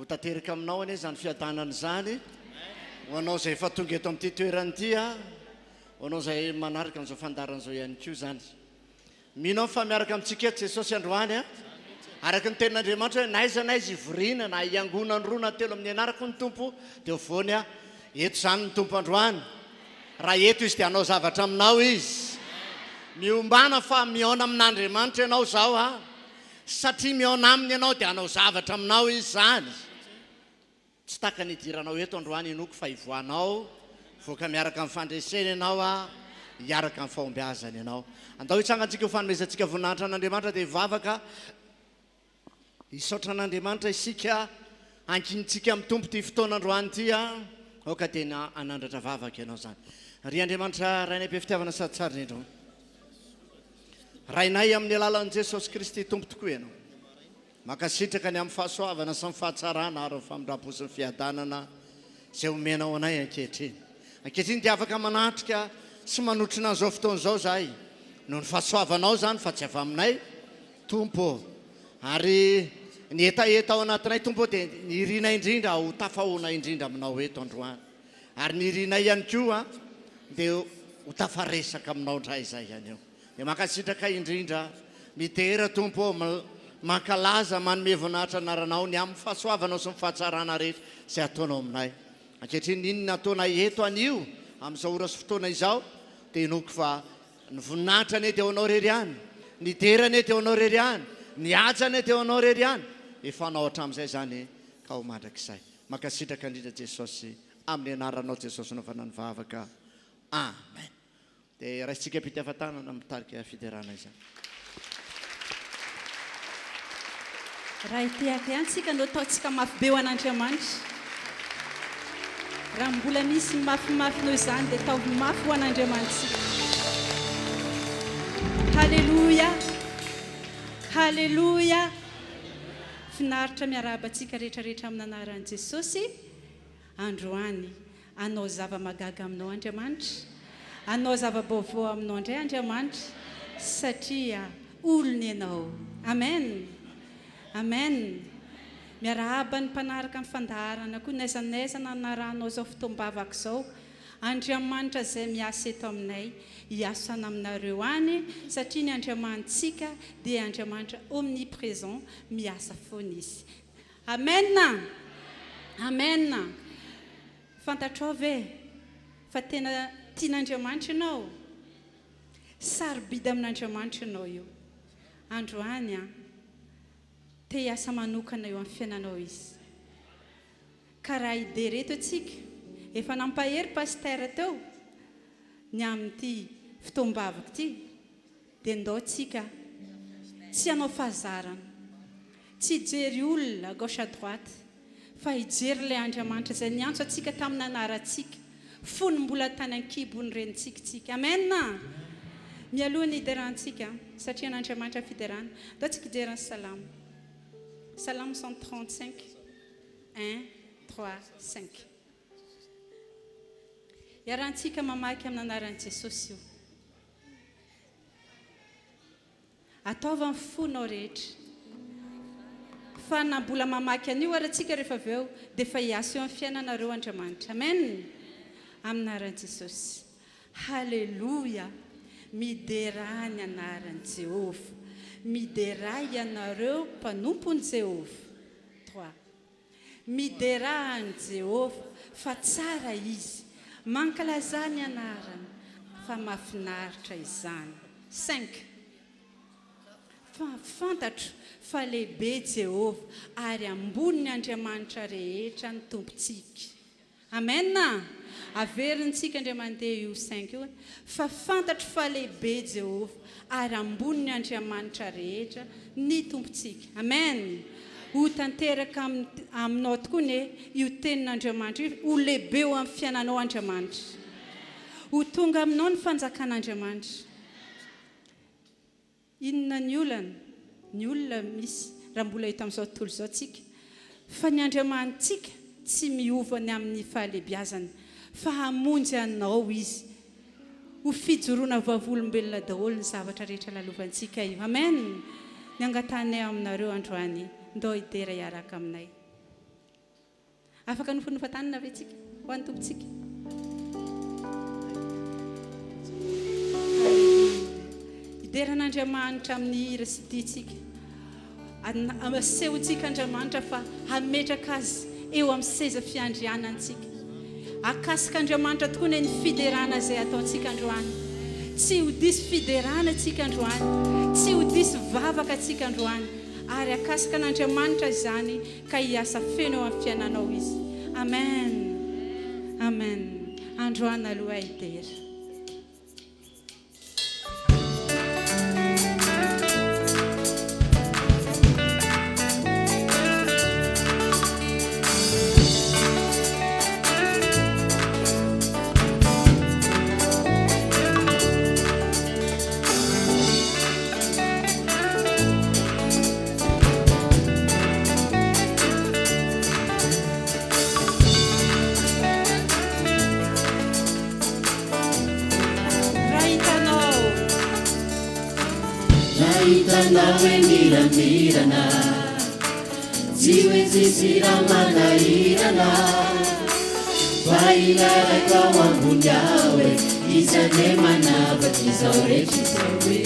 Ho tanteraka aminao anie izany fiadanana izany. Ho anao izay efa tonga eto amin'ity toerana ity, ho anao izay manaraka an'izao fandaharana izao ihany koa izany. Mino aho fa miaraka amintsika eto Jesosy androany. Araka ny tenin'Andriamanitra hoe n'aiza n'aiza ivoriana na iangonan'ny roa na telo amin'ny anarako ny Tompo dia ho voany aho. Eto izany ny Tompo androany. Raha eto Izy dia hanao zavatra aminao Izy. Miombàna fa mihaona amin'Andriamanitra ianao izao a. Satria mihaona Aminy ianao dia hanao zavatra aminao Izy izany. Tsy tahaka ny hidiranao eto androany inoako fa hivoahanao, hivoaka miaraka amin'ny fandresena ianao a, hiaraka amin'ny fahombiazana ianao. Andao hitsangantsika ho fanomezantsika voninahitra an'Andriamanitra dia hivavaka. Hisaotra an'Andriamanitra isika, hankinintsika amin'ny Tompo ity fotoana androany ity a. Aoka tena hanandratra vavaka ianao izany. Ry Andriamanitra Rainay be fitiavana sady tsara indrindra ô. Rainay amin'ny alalan'i Jesosy Kristy Tompo tokoa ianao. Mankasitraka ny amin'ny fahasoavana sy ny fahatsarana ary ny famindram-po sy ny fiadanana izay omenao anay ankehitriny. Ankehitriny dia afaka manatrika sy manotrona an'izao fotoana izao izahay noho ny fahasoavanao izany fa tsy avy aminay, Tompo ô. Ary ny hetaheta ao anatinay, Tompo ô, dia ny irinay indrindra ho tafahoana indrindra aminao eto androany. Ary ny irinay ihany koa dia ho tafaresaka aminao indray izahay anio. Dia mankasitraka indrindra, midera Tompo ô, mankalaza, manome voninahitra anaranao ny amin'ny fahasoavanao sy ny fahatsarana rehetra izay ataonao aminay. Ankehitriny inona ataonay eto anio amin'izao ora sy fotoana izao dia inoako fa ny voninahitra anie dia ho anao irery ihany, ny dera anie dia ho anao irery ihany, ny haja anie dia ho anao irery ihany. Efa anao hatramin'izay izany ka ho mandrakizay. Mankasitraka indrindra Jesosy, amin'ny anaranao Jesosy anaovana ny vavaka. Amen. Dia raisintsika am-pitiavan-tanana mitarika fiderana izany. Raha hitehaka ihany tsika no ataontsika mafy be ho an'Andriamanitra. Raha mbola misy mafimafy noho izany dia ataovy mafy ho an'Andriamanitsika. Haleloia! Haleloia! Finaritra miarahaba antsika rehetra rehetra amin'ny anaran'i Jesosy androany. Hanao zava-mahagaga aminao Andriamanitra. Hanao zava-baovao aminao indray Andriamanitra satria olony ianao. Amen! Amen! Miarahaba ny mpanaraka ny fandaharana koa n'aiza n'aiza nanarahanao izao fotoam-bavaka izao. Andriamanitra izay miasa eto aminay hiasana aminareo any satria ny Andriamanitsika dia Andriamanitra omnipresent miasa foana Izy. Amen! Amen! Fantatrao ve fa tena tian'Andriamanitra ianao? Sarobidy amin'Andriamanitra ianao io. Androany an, te hiasa manokana eo amin'ny fiainanao Izy. Ka raha hidera eto antsika, efa nampahery Pasitera teo ny amin'ity fotoam-bavaka ity, Dia ndao tsika tsy hanao fahazarana, tsy hijery olona gauche à droite, fa hijery ilay Andriamanitra izay niantso antsika tamin'ny anarantsika fony mbola tany an-kibon'ny renintsika tsika. Amen! Mialoha ny hiderantsika, satria an'Andriamanitra ny fiderana, ndao tsika hijery ny Salamo. Salamo 135, un, trois, cinq. Iarahantsika mamaky amin'ny anaran'i Jesosy io. Ataovy amin'ny fonao rehetra. Fa na mbola mamaky an'io ara tsika rehefa avy eo dia efa hiasa eo amin'ny fiainanareo Andriamanitra. Amen! Amin'ny anaran'i Jesosy. Haleloia! Miderà ny anaran'i Jehovah. Miderà ianareo mpanompon'i Jehovah. Trois. Miderà an'i Jehovah, fa tsara izy. Mankalazà ny anarany, fa mahafinaritra izany. Cinq. Fa fantatro fa lehibe Jehovah, ary ambonin'ny andriamanitra rehetra ny Tompontsika. Amen a! Averintsika indray mandeha io cinq io, fa fantatro fa lehibe Jehovah ary ambonin'ny andriamanitra rehetra ny Tompontsika. Amen! Ho tanteraka aminao tokoa anie io tenin'Andriamanitra io, ho lehibe eo amin'ny fiainanao Andriamanitra. Ho tonga aminao ny fanjakan'Andriamanitra. Inona ny olana? Ny olona misy raha mbola eto amin'izao tontolo izao tsika. Fa ny Andriamanitsika tsy miova ny amin'ny fahalebiazany fa hamonjy anao Izy. Ho fijoroana vavolombelona daholo ny zavatra rehetra lalovantsika io. Amen! Ny angatahanay aminareo androany, ndao hidera hiaraka aminay. Afaka nofonofa tanana ve tsika ho an'ny Tompontsika? Hidera an'Andriamanitra amin'ny hira sy dihintsika. Asehontsika Andriamanitra fa hametraka Azy eo amin'ny seza fiandrianantsika. Akasik'Andriamanitra tokoa anie ny fiderana izay ataontsika androany. Tsy ho diso fiderana tsika androany. Tsy ho diso vavaka tsika androany. Ary akasika an'Andriamanitra izany ka hiasa feno eo amin'ny fiainanao Izy. Amen. Amen. Androany aloha hidera. Raha hitanao. Raha hitanao hoe miramirana, tsy hoe tsisy raha manahirana, fa ilay raiko ao ambony ao e, izy anie manavaka izao rehetra izao e.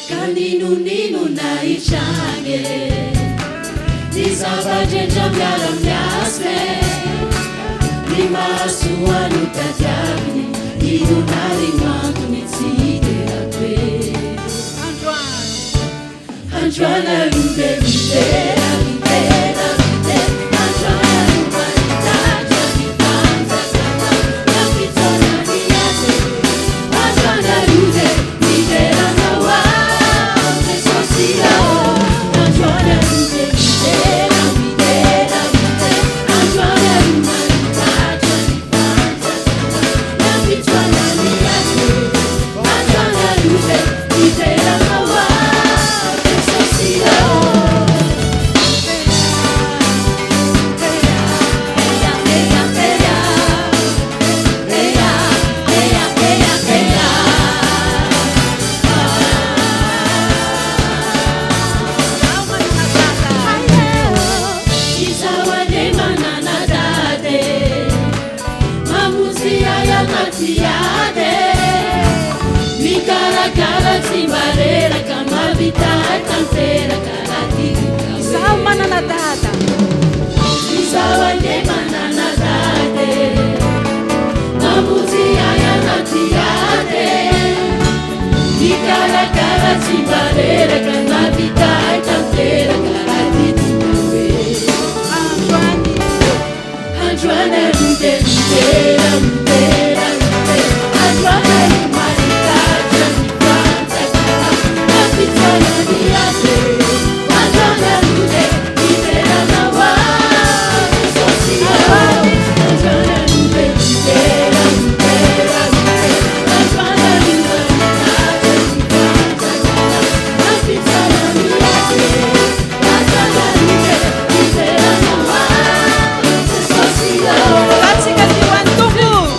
Ka n'inon'inona hitranga e, ny zava-drehetra miara-miasa e, ny mahasoa no tadiaviny, inona ary no antony tsy hiderako e. Androany. Androany aloha dia midera, midera, midera, androany aloha manitatra ny fanjakana, ny ampitsoana ny azy e. Androany aloha dia midera anao aho, Jesosy ô. Androany aloha dia midera, midera, midera, androany aloha manitatra ny fanjakana, ny ampitsoana ny azy e. Androany aloha dia midera anao aho, Jesosy ô. Izaho manana dada. Izaho anie manana dada e, mamonjy ahy anaty ady e, mikarakara tsy mba reraka, mahavita ahy tanteraka raha tiako hoe. Izaho manana dada. Izaho anie manana dada e, mamonjy ahy anaty ady e, mikarakara tsy mba reraka, mahavita ahy tanteraka raha tiako hoe. Androany. Androany aloha dia midera, midera, midera, androany aloha manitatra ny fanjakana, mampitsoana ny azy e. Androany aloha dia midera anao aho, Jesosy ô. Androany aloha dia midera, midera, midera, androany aloha manitatra ny fanjakana, mampitsoana ny azy e. Androany aloha dia midera anao aho, Jesosy ô. Tatsika ty ho an'ny Tompo.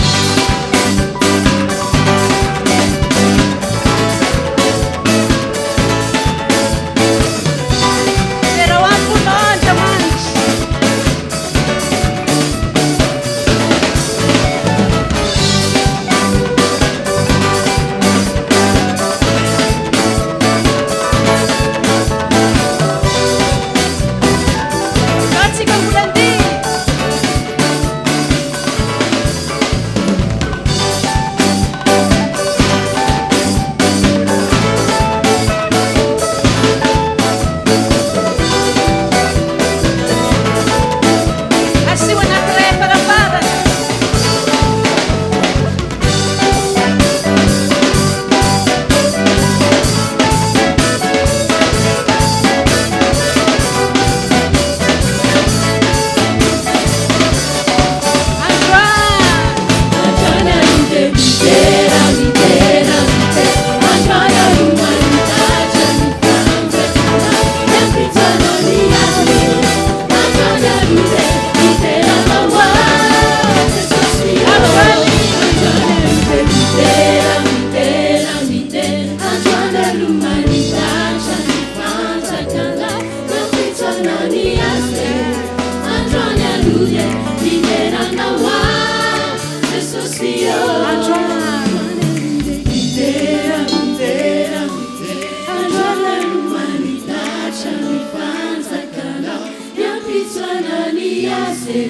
azy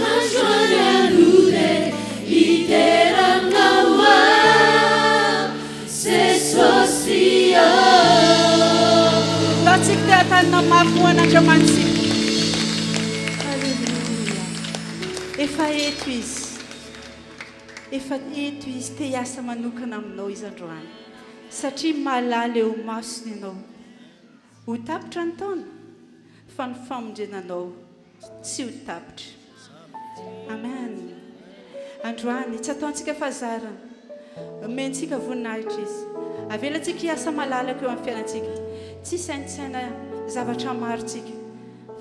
androany aloha dia hidera anao aho Jesosy ô. Ataontsika tehatanana mafy ho an'Andriamanitsika. Aleloia. Efa eto Izy. Efa eto Izy. Te hiasa manokana aminao Izy androany. Satria mahalala eo imasony ianao. Ho tapitra ny taona, fa ny famonjena anao tsy ho tapitra. Amen. Androany, tsy ataontsika fahazarana. Omentsika voninahitra Izy. Avelantsika hiasa malalaka eo amin'ny fiainantsika. Tsy hisaintsaina zavatra maro tsika.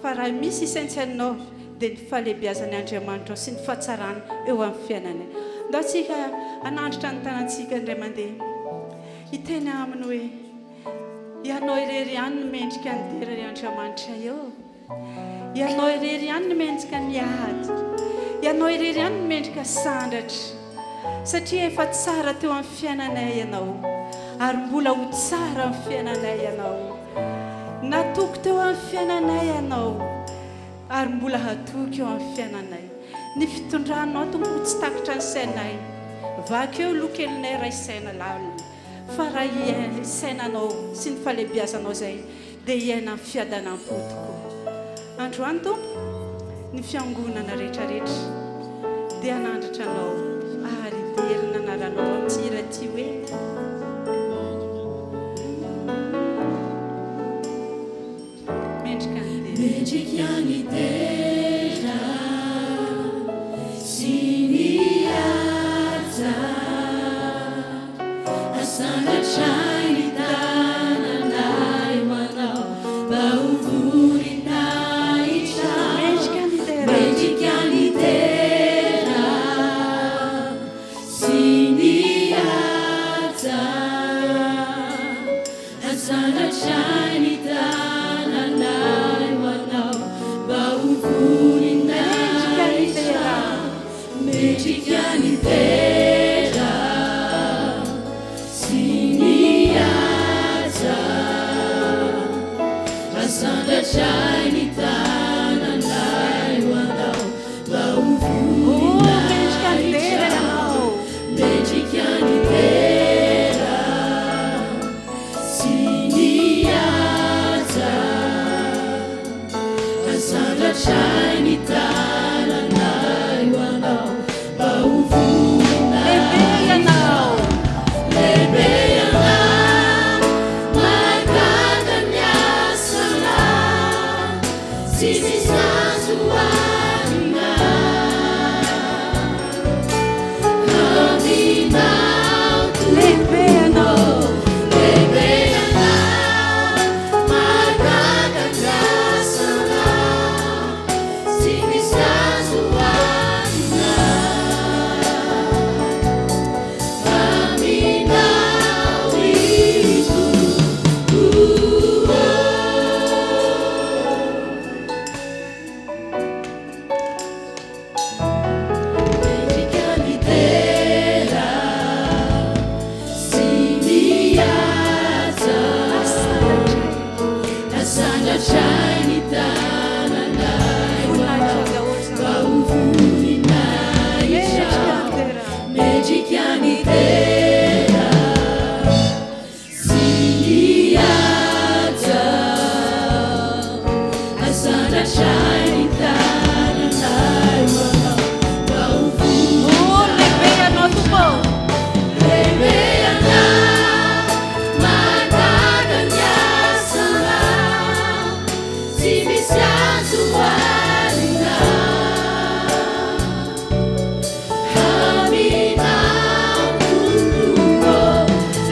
Fa raha misy hisaintsaininao, dia ny fahalehibiazan'ny Andriamanitrao sy ny fahatsarany eo amin'ny fiainanay. Ndao tsika hanandritra ny tanantsika indray mandeha. Hiteny aminy hoe. Ianao irery ihany no mendrika ny dera ry Andriamanitra eo. Ianao irery ihany no mendrika ny ady. Ianao irery ihany no mendrika sandratra. Satria efa tsara teo amin'ny fiainanay Ianao. Ary mbola ho tsara amin'ny fiainanay Ianao. Natoky teo amin'ny fiainanay Ianao. Ary mbola hatoky eo amin'ny fiainanay. Ny fitondranao Tompo tsy takitra ny sainay. Vaky eo loha kelinay ray saina lalina. Fa raha hiainanao sy ny fahalehibiazanao izay dia hiaina amin'ny fiadanam-po tokoa. Androany Tompo, ny fiangonana rehetra rehetra dia hanandratra Anao ary hidery ny anaranao amin'ity hira ity hoe. Mendrika ny dera. Mendrika ny dera sy ny haja. Asandratra ny tananay ho anao mba ho voninahitra. Mendrika ny dera. Mendrika ny dera sy ny haja. Asandratra ny tananay ho anao mba ho voninahitra. Mendrika ny dera sy ny haja. Asandratra ny tananay ho anao mba ho voninahitra. Mendrika ny dera sy ny haja. Asandratra ny tananay ho anao mba ho voninahitra. Lehibe ianao, mahagaga ny asanao, tsy misy azo oharina. Aminao Lehibe ianao. Lehibe ianao, mahagaga ny asanao, tsy misy azo oharina. Aminao ito. Mendrika ny dera sy ny haja. Asandratra ny tananay ho anao mba ho voninahitra. Mendrika ny dera sy ny haja. Asandratra ny tananay ho anao mba ho Lehibe ianao Tompo. Lehibe ianao, mahagaga ny asanao, tsy misy azo oharina. Aminao Tompo,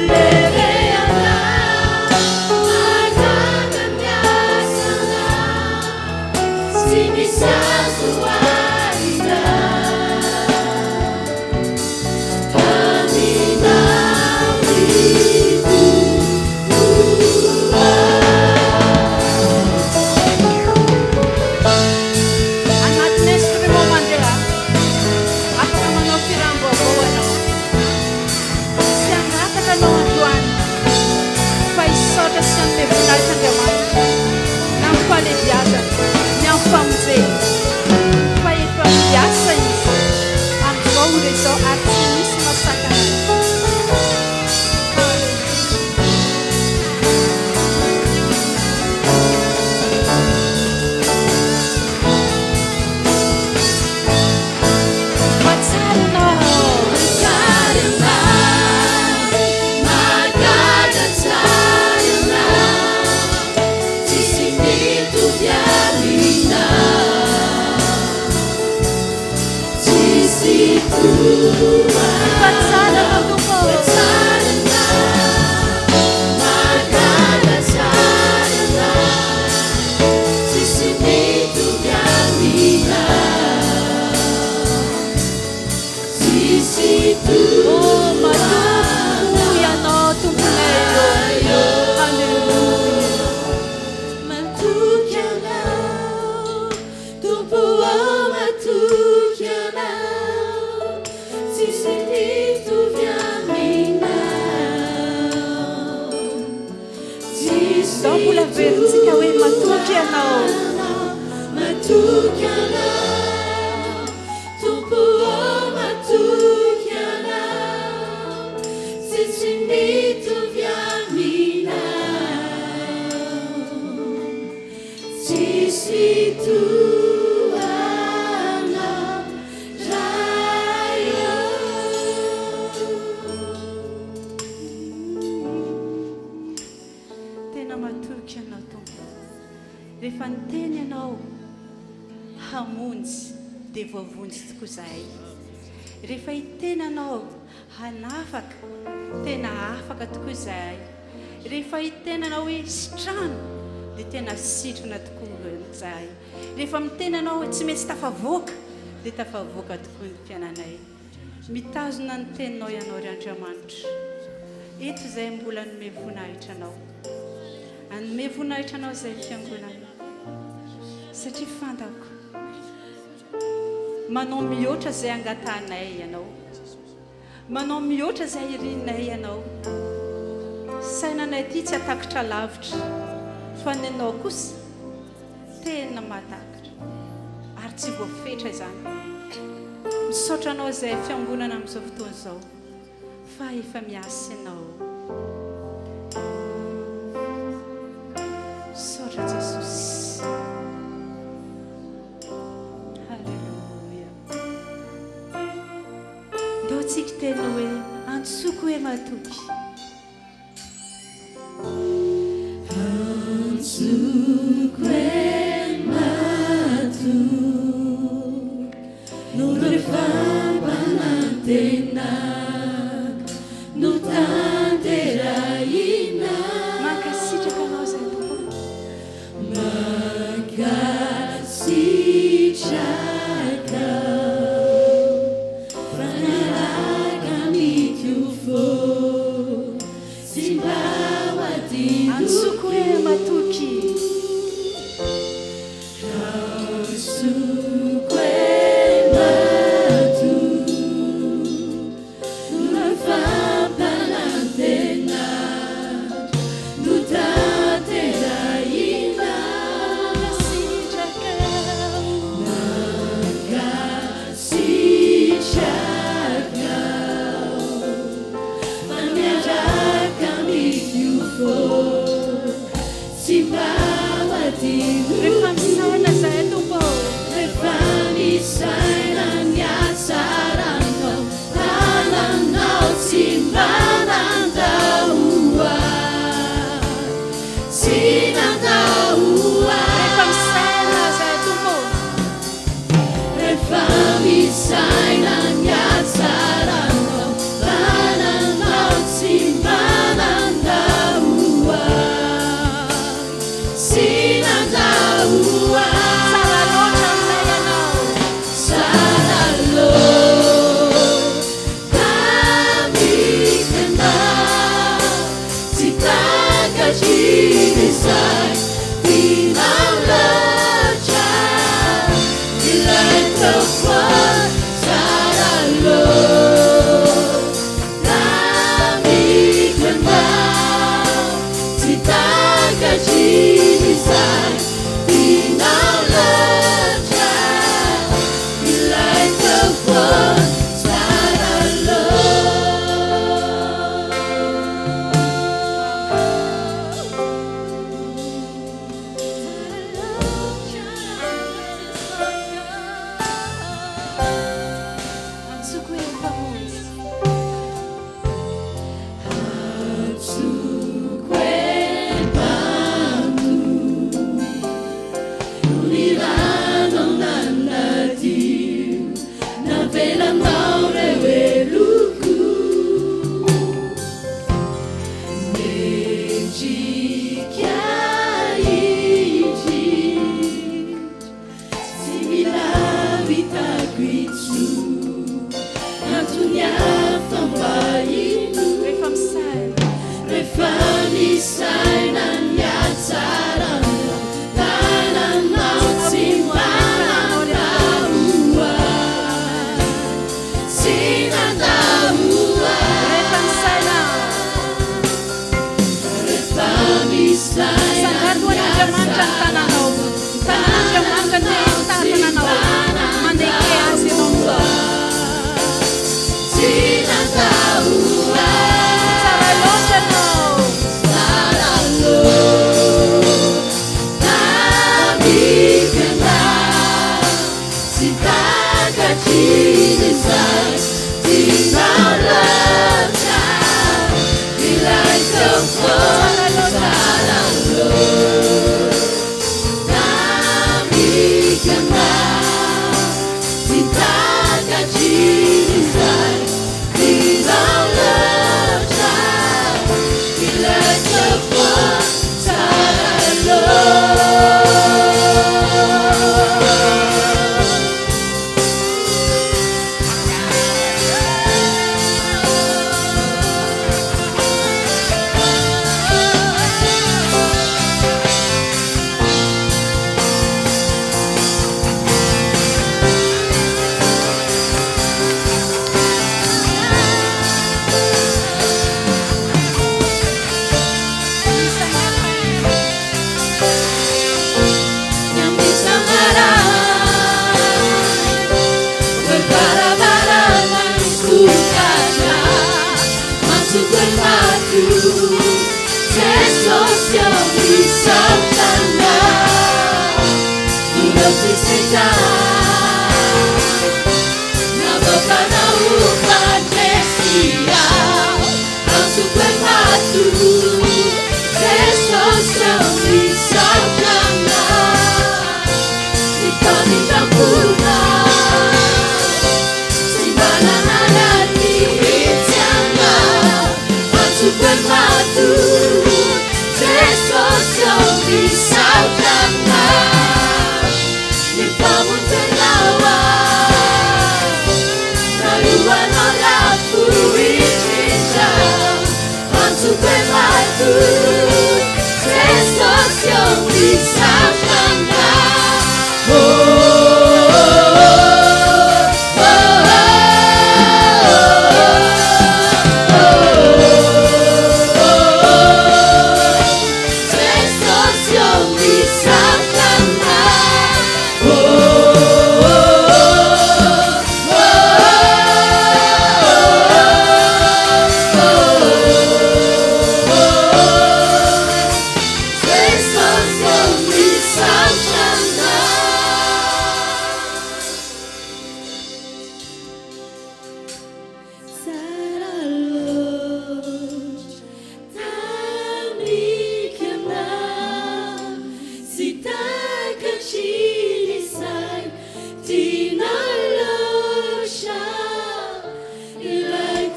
lehibe ianao, mahagaga ny asanao, tsy misy azo oharina. Aminao ito. Anatin'ny instrument mandeha, afaka manao firam-baovao ianao. Tsy hangataka anao androany, fa hisaotra sy hanome voninahitra Andriamanitra, ny amin'ny fahalehibiazana, ny amin'ny famonjena. Fa tsara anao Tompo ô. Oh, matoky ianao Tomponay ô. Alléluia. Matoky anao, Tompo ô, matoky anao, tsisy mitovy aminao. Tsisy Zao mbola averintsika hoe matoky ianao. Matoky anao, Tompo ô, matoky anao, tsisy mitovy aminao. Tsisy toa anao, Ray ô. Tena matoky anao Tompo. Rehefa niteny ianao hamonjy dia voavonjy tokoa izahay. Rehefa hiteny anao hanafaka, tena afaka tokoa izahay. Rehefa hiteny anao hoe sitrano dia tena sitrana tokoa izahay. Rehefa miteny anao hoe tsy maintsy tafavoaka dia tafavoaka tokoa ny fiainanay. Mitazona ny teninao ianao ry Andriamanitra. Eto izahay mbola hanome voninahitra anao. Hanome voninahitra anao izahay fiangonana. Satria fantako manao mihoatra izay angatahanay ianao. Manao mihoatra izay irinay ianao. Sainanay ity tsy hatakitra lavitra fa ny anao kosa tena mahatakatra ary tsy voafetra izany. Misaotra anao izay fiangonana amin'izao fotoana izao fa efa miasa ianao. Misaotra Jesosy. Haleloia. Ndao tsika hiteny hoe antsoko hoe matoky. Antsoko hoe matoky no fampanantenana no tanterahina. Mankasitraka anao izay Tompo. Mankasitraka fa niaraka amiko fo tsy mba ho adinoko. Antsoko hoe matoky. Antsoko hoe matoky no fampanantenana no tanterahina. Mankasitraka. Mankasitraka fa miaraka amiko fo tsy mba ho adinoko. Rehefa misaina izahay Tompo. Rehefa misaina ny hatsaranao, tananao tsy mba nandao ahy, tsy nandao ahy. Rehefa misaina izahay Tompo. Rehefa misaina ny hatsaranao, tananao tsy mba nandao ahy, tsy nandao ahy. Tsara loatra aminay ianao. Tsara loatra amiko ianao, tsy takatry ny saiko, tianao loatra ilay Tompo. Tsara loatra amiko ianao, tsy takatry ny saiko, tianao loatra ilay Tompo. Tsara loatra. Antsoko hoe mpamonjy. Antsoko hoe mpamonjy, ny ranao nanadio, navelanao.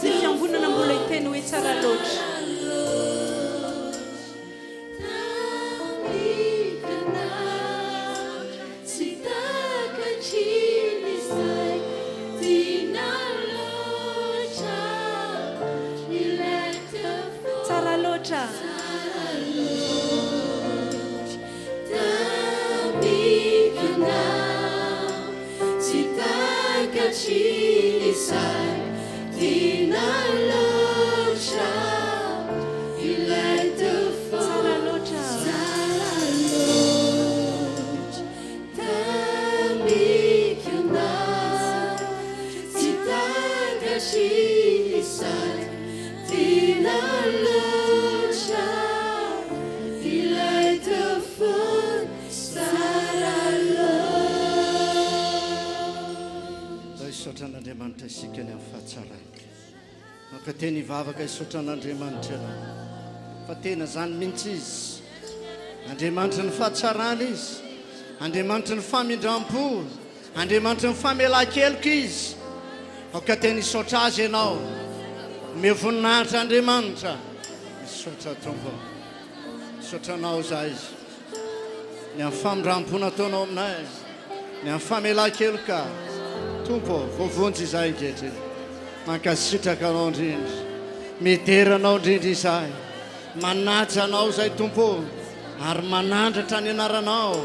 Ny fiangonana mbola hiteny hoe tsara loatra. Tsara loatra. Tsara loatra. Ndao hisaotra an'Andriamanitra isika ny amin'ny fahatsarany. Maka teny hivavaka hisaotra an'Andriamanitra ianao. Fa tena izany mihitsy Izy. Andriamanitry ny fahatsarana Izy. Andriamanitry ny famindram-po. Andriamanitry ny famelan-keloka Izy. Aoka teny hisaotra Azy ianao. Omeo voninahitra Andriamanitra. Misaotra Tompo. Misaotra Anao izahay. Ny amin'ny famindram-po nataonao aminay. Ny amin'ny famelan-keloka. Tompo, voavonjy izahay ankehitriny. Mankasitraka Anao indrindra. Midera Anao indrindra izahay. Manaja Anao izahay Tompo ary manandratra ny anaranao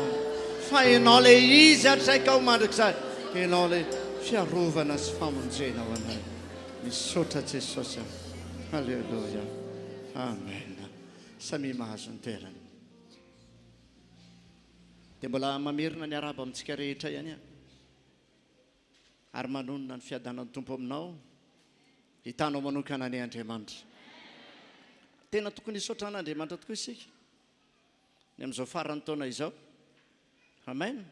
fa Ianao ilay Izy hatrizay ka ho mandrakizay. Ianao ilay fiarovana sy famonjena ho anay. Misaotra Jesosy a. Alléluia. Amen. Samia mahazo ny toerany. Dia mbola mamerina ny arahaba amintsika rehetra ihany aho. Ary manonona ny fiadanan'ny Tompo aminao, hitanao manokana anie Andriamanitra. Tena tokony hisaotra an'Andriamanitra tokoa isika ny amin'izao faran'ny taona izao. Amen.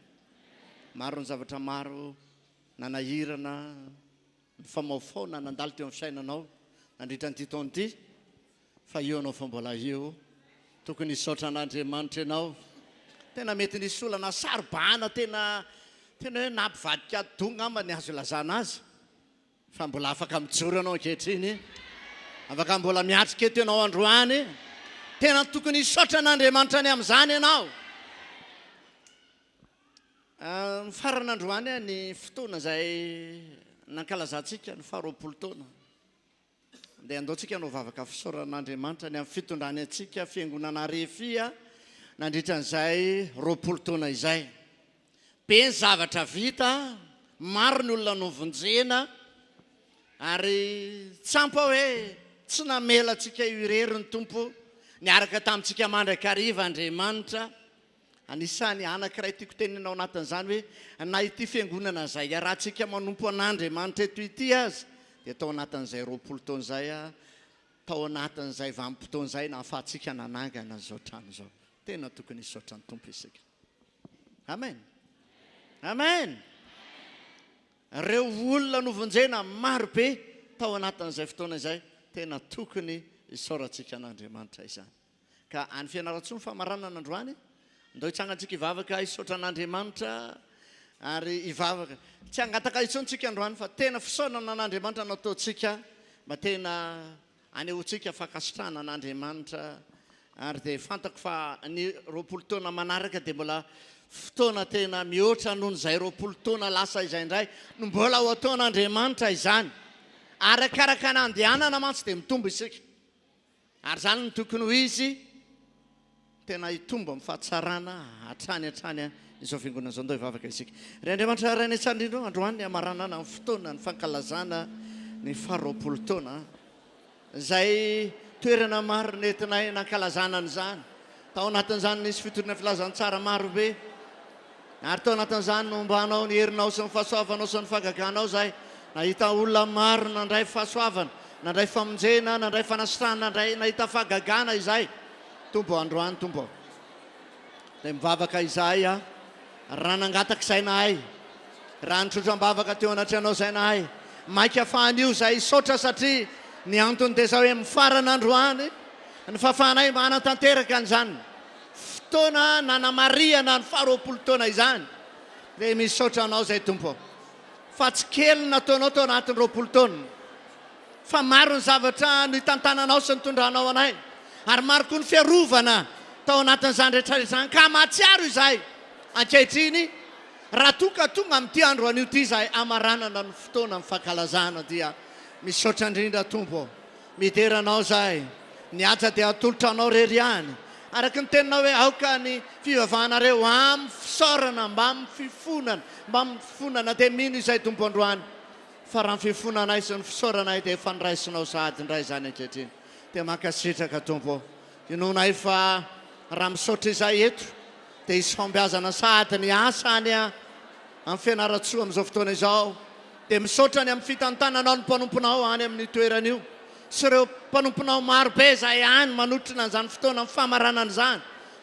Maro ny zavatra maro nanahirana, nifamaofao na nandalo teo amin'ny fiainanao nandritra an'ity taona ity, fa io ianao fa mbola io. Tokony hisaotra an'Andriamanitra ianao. Tena mety nisy olana saro-bahana tena tena hoe nampivadika atidoha angamba ny azo ilazana azy. Fa mbola afaka mijoro ianao ankehitriny. Afaka mbola miatrika eto ianao androany. Tena tokony hisaotra an'Andriamanitra ny amin'izany ianao. Mifarana androany ny fotoana izay nankalazantsika ny faharoapolo taona. Dia andao tsika hanao vavaka fisaorana an'Andriamanitra ny amin'ny fitondrany antsika Fiangonana Arefia nandritra an'izay 20 taona izay. Be ny zavatra vita, maro ny olona novonjena, ary tsy ampy aho hoe tsy namela antsika io irery ny Tompo, niaraka tamintsika mandrakariva Andriamanitra. Anisan'ny anankiray tiako tenenina ao anatin'izany hoe na ity fiangonana izay iarahantsika manompo an'Andriamanitra eto ity aza dia tao anatin'izay 20 taona izay, tao anatin'izay vanim-potoana izay nahafahantsika nanangana an'izao trano izao. Tena tokony hisaotra ny Tompo isika. Amen. Amen. Ireo olona novonjena maro be tao anatin'izay fotoana izay, tena tokony hisaorantsika an'Andriamanitra izany. Ka any Fianarantsoa ny famaranana androany. Ndao hitsangantsika hivavaka hisaotra an'Andriamanitra ary hivavaka. Tsy hangataka intsony tsika androany fa tena fisaorana an'Andriamanitra no ataontsika mba tena anehoantsika fankasitrahana an'Andriamanitra ary dia fantako fa ny 20 taona manaraka dia mbola fotoana tena mihoatra noho izay 20 taona lasa izay indray no mbola ho ataon'Andriamanitra izany. Arakaraka ny andehanana mantsy dia mitombo isika. Ary izany no tokony ho izy, tena hitombo amin'ny fahatsarana hatrany hatrany izao fiangonana izao. Ndao hivavaka isika. Ry Andriamanitra Ray any an-tsaha indrindra ô, androany ny hamaranana ny fotoana, ny fankalazana ny faharoapolo taona, izay toerana maro nentinay nankalazana an'izany. Tao anatin'izany nisy fitoriana filazantsara maro be, ary tao anatin'izany nombanao ny herinao sy ny fahasoavanao sy ny fahagaganao izahay. Nahita olona maro nandray fahasoavana, nandray famonjena, nandray fanasitranana, nandray nahita fahagagana izahay. Tompo ô, androany Tompo ô, dia mivavaka izahay a, raha nangataka izay nahay, raha nitrotro am-bavaka teo anatrehanao izay nahay, maika fa anio izahay hisaotra satria ny antony dia izao hoe mifarana androany ny fahafahanay mba hanatanteraka an'izany fotoana nanamarihana ny faharoapolo taona izany, dia misaotra Anao izay Tompo ô, fa tsy kely ny nataonao tao anatin'ny 20 taona, fa maro ny zavatra nitantananao sy nitondranao anay, ary maro koa ny fiarovana tao anatin'izany rehetra izany, ka mahatsiaro izahay ankehitriny, raha toa ka tonga amin'ity andro anio ity izahay hamaranana ny fotoana ny fankalazana, dia misaotra indrindra Tompo ô. Midera Anao izahay. Ny haja dia atolotra Anao irery ihany. Araka ny Teninao hoe, Aoka ny fivavahanareo amin'ny fisaorana mbamin'ny fifonana, mbamin'ny fifonana. Dia mino izahay Tompo androany fa raha ny fifonanay sy ny fisaoranay dia efa noraisinao sahady indray izany ankehitriny. Dia mankasitraka Tompo ô. Inoanay fa raha misaotra izahay eto dia hisy fahombiazana sahady ny asa any amin'ny Fianarantsoa amin'izao fotoana izao. Dia misaotra ny amin'ny fitantananao ny mpanomponao any amin'io toerana io sy ireo mpanomponao maro be izay any manotrona an'izany fotoana famaranana izany.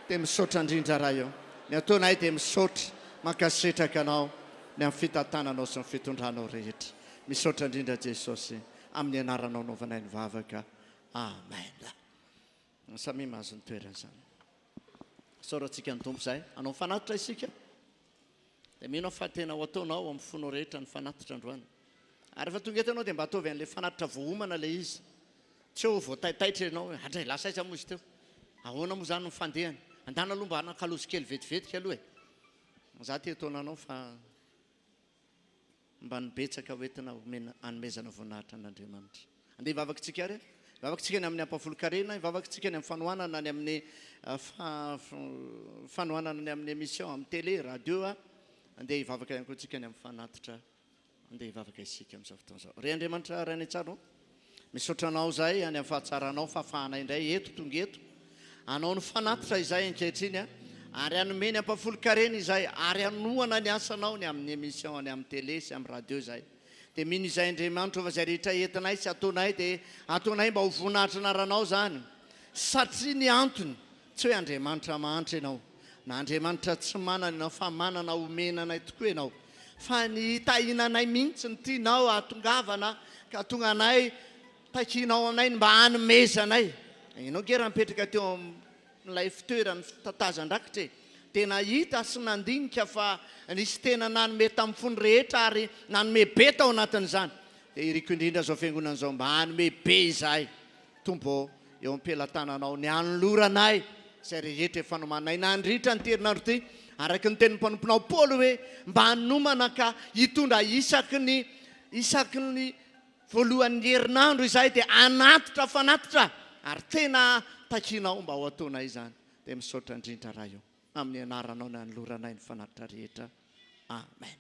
Dia misaotra indrindra Ray ô. Ny ataonay dia misaotra, mankasitraka Anao ny amin'ny fitantananao sy ny fitondranao rehetra. Misaotra indrindra Jesosy, amin'ny anaranao anaovanay ny vavaka. Amen. Samia mahazo ny toerany izany. Isaorantsika ny Tompo izay. Hanao fanatitra isika. Dia mino aho fa tena ho ataonao amin'ny fonao rehetra ny fanatitra androany. Ary rehefa tonga eto ianao dia mba ataovy an'ilay fanatitra voaomana ilay izy. Tsy hoe voataitaitra ianao hoe andray lasa aiza moa izy teo? Ahoana moa izany ny fandehany? Andana aloha mba hanakalozy kely vetivetika aloha e. Za te taonanao fa Mba ny betsaka ho entina homena hanomezana voninahitra an'Andriamanitra. Andeha hivavaka isika ary. Hivavaka isika ny amin'ny ampahafolon-karena, hivavaka isika ny amin'ny fanohanana ny amin'ny fanohanana ny amin'ny émission amin'ny télé, radio. Andeha hivavaka ihany koa isika ny amin'ny fanatitra. Andeha hivavaka isika amin'izao fotoana izao. Ry Andriamanitra Ray any an-tsara ô, Misaotra Anao izahay any amin'ny fahatsaranao fahafahanay indray eto tonga eto hanao ny fanatitra izahay ankehitriny ary hanome ny ampahafolon-karena izahay ary hanohana ny asanao ny amin'ny émission any amin'ny télé sy amin'ny radio izahay dia mino izahay Andriamanitra fa izay rehetra entinay sy ataonay dia ataonay mba ho voninahitry ny anaranao izany satria ny antony tsy hoe Andriamanitra mahantra ianao na Andriamanitra tsy manana ianao fa manana omena anay tokoa ianao. Fa ny hitahiana anay mihitsy no tianao hahatongavana ka hahatonga anay takianao aminay ny mba hanomezanay. Ianao ange raha nipetraka teo amin'ilay fitoeran'ny fitatazan-drakitra e! Dia nahita sy nandinika fa nisy tena nanome tamin'ny fony rehetra ary nanome be tao anatin'izany. Dia iriko indrindra izao fiangonana izao mba hanome be izahay. Tompo ô, eo am-pelatananao ny hanoloranay izay rehetra efa nomaninay nandritra an'ity herinandro ity, araka ny tenin'ny mpanomponao Paoly hoe, mba hanomana ka hitondra isaky ny isaky ny voalohan'ny herinandro izahay dia hanatitra fanatitra, ary tena takianao mba ho ataonay izany. Dia misaotra indrindra Ray ô, amin'ny anaranao ny hanoloranay ny fanatitra rehetra. Amen.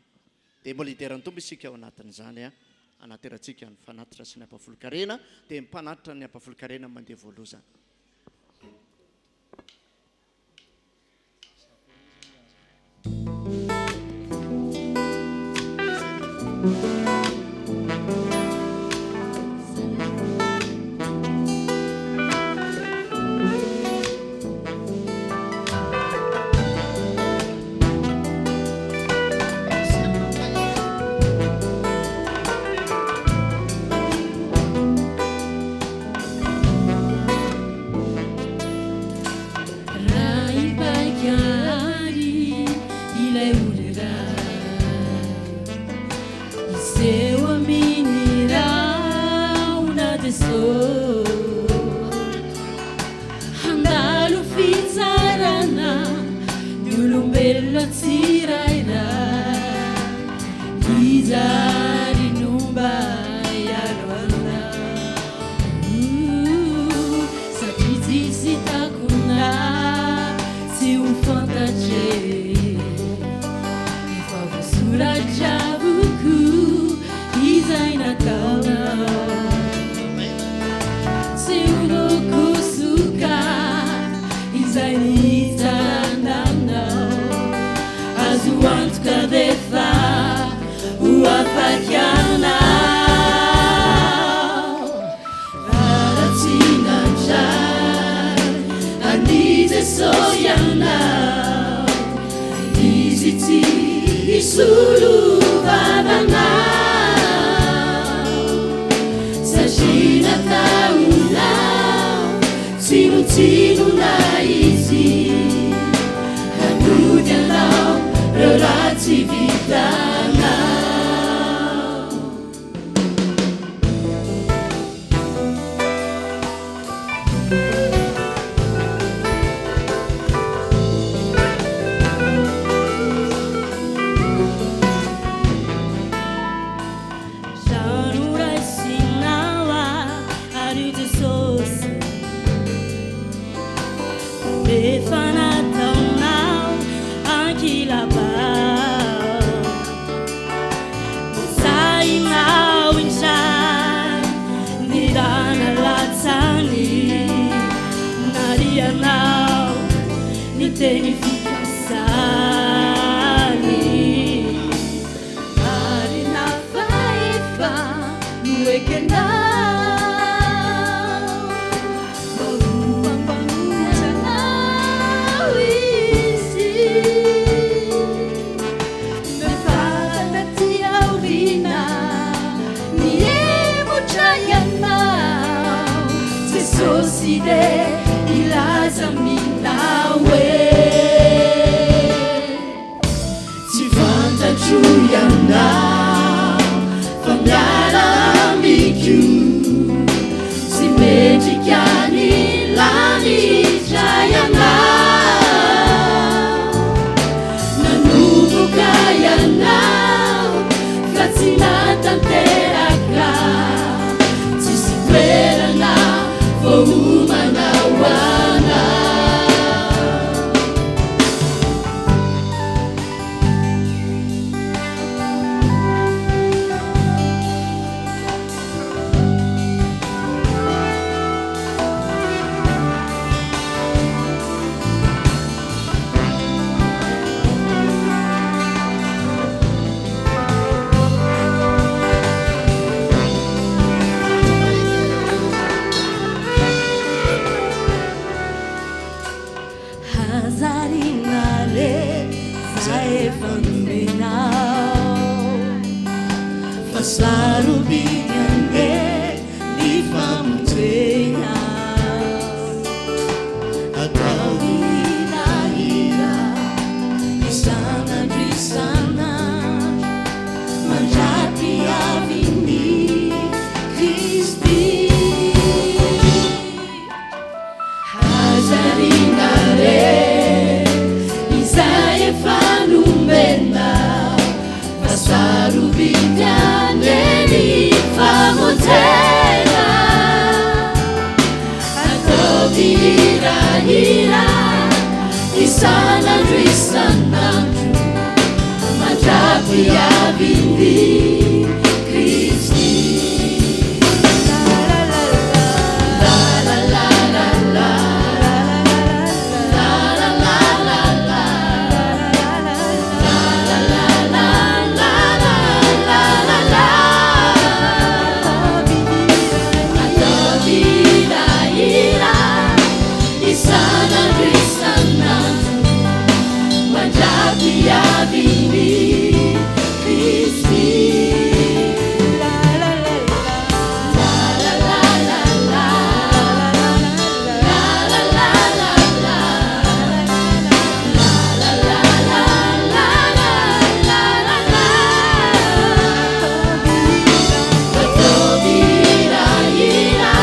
Dia mbola hidera ny Tompo isika ao anatin'izany hanaterantsika ny fanatitra sy ny ampahafolon-karena, dia ny mpanatitra ny ampahafolon-karena mandeha voalohany. Raha hipaika àry ilay olon-dratsy, hiseho amin'ny rahona Jesosy. Handalo fitsarana ny olombelona tsirairay. Iza ary no mba hiaro anao? Satria tsisy takona tsy ho fantatra e. Efa voasoratra avokoa izay nataonao. Tsy ho voakosoka izay nitsanganao. Azo antoka ve fa ho afaka ianao? Raha tsy nandray an'i Jesosy ianao, Izy tsy hisolo vava anao. Satria nataonao tsinontsinona Izy, hanody anao reo ratsy vitanao. Raha noraisinao ary Jesosy, efa nataonao ankilabao. Sahinao indray ny rà nalatsany, narianao ny teny fikasany. Ary na fahefa no ekenao, mba ho mpamonjy anao Izy. Nefa taty aoriana nihemotra ianao, Jesosy dia hilaza aminao hoe. Tsy fantatro ianao fa miala amiko, tsy mendrika ny lanitra ianao. Nanomboka ianao fa tsy natanteraka, tsisy toerana voaomana ho anao. Hazarina re zay efa nomenao. Fa sarobidy anie ny famonjena. Ataovy hirahira isan'andro isan'andro mandra-piavin'i Kristy. Hazarina re izay efa nomena fa sarobidy anie ny famonjena. Ataovy hirahira isan'andro isan'andro mandra-piavin'i Kristy. Ataovy hirahira isan'andro isan'andro mandra-piavin'i Kristy. Ataovy hirahira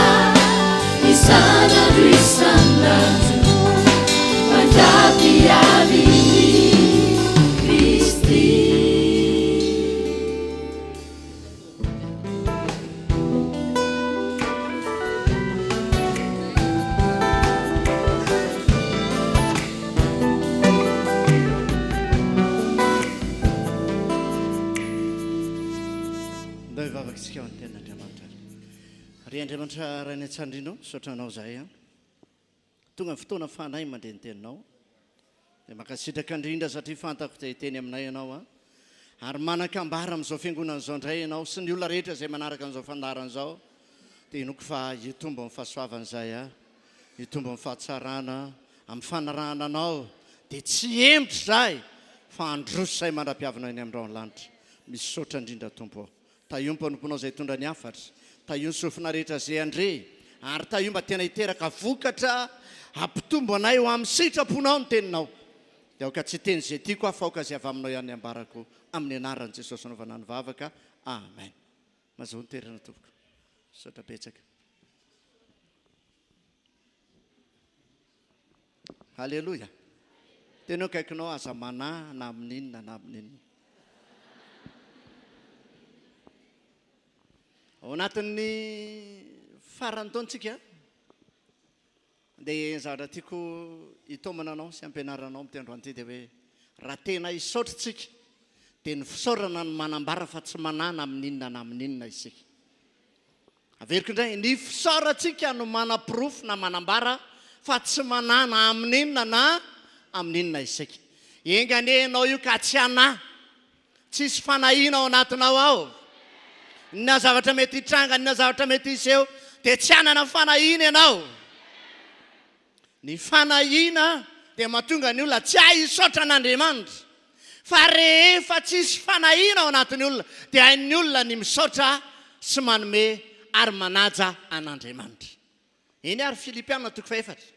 isan'andro isan'andro mandra-piavin'i Kristy. Ndao hivavaka isika ho an'ny tenin'Andriamanitra. Ry Andriamanitra Ray any an-tsandrinao, misaotra Anao izahay an. Tonga ny fotoana ahafahanay mandre ny teninao. Dia mankasitraka indrindra satria fantako dia hiteny aminay Ianao an. Ary manan-kambara amin'izao fiangonana izao indray Ianao sy ny olona rehetra izay manaraka an'izao fandaharana izao. Dia inoako fa hitombo amin'ny fahasoavana izahay an. Hitombo amin'ny fahatsarana, amin'ny fanarahana Anao. Dia tsy hihemotra izahay fa handroso izahay mandra-piavinao eny amin'ny rahon'ny lanitra. Misaotra indrindra Tompo ô. Tahio ny mpanomponao izay hitondra ny hafatra. Tahio ny sofina rehetra izay handre. Ary tahio mba tena hiteraka vokatra hampitombo anay ho amin'ny sitraponao ny teninao. Dia aoka tsy hiteny izay tiako aho fa aoka izay avy aminao ihany ny ambarako. Amin'ny anaran'i Jesosy anaovana ny vavaka. Amen. Mazoa ny toerana tompoko. Misaotra betsaka. Haleloia. Teny eo akaikinao aza manahy na amin'inona na amin'inona. Ao anatin'ny faran'ny taontsika dia ny zavatra tiako hitaomana anao sy hampianarana anao amin'ity androany ity dia hoe raha tena hisaotra isika dia ny fisaorana no manambara fa tsy manahy na amin'inona na amin'inona isika. Averiko indray, ny fisaorantsika no manaporofo na manambara fa tsy manahy na amin'inona na amin'inona isika. Enga anie ianao io ka tsy hanahy, tsisy fanahiana ao anatinao ao. Na zavatra mety hitranga, na zavatra mety hiseho, dia tsy hanana fanahiana ianao. Ny fanahiana dia mahatonga ny olona tsy hahay hisaotra an'Andriamanitra. Fa rehefa tsisy fanahiana ao anatin'ny olona dia hain'ny olona ny misaotra sy manome ary manaja an'Andriamanitra. Eny ary Filipiana toko fahefatra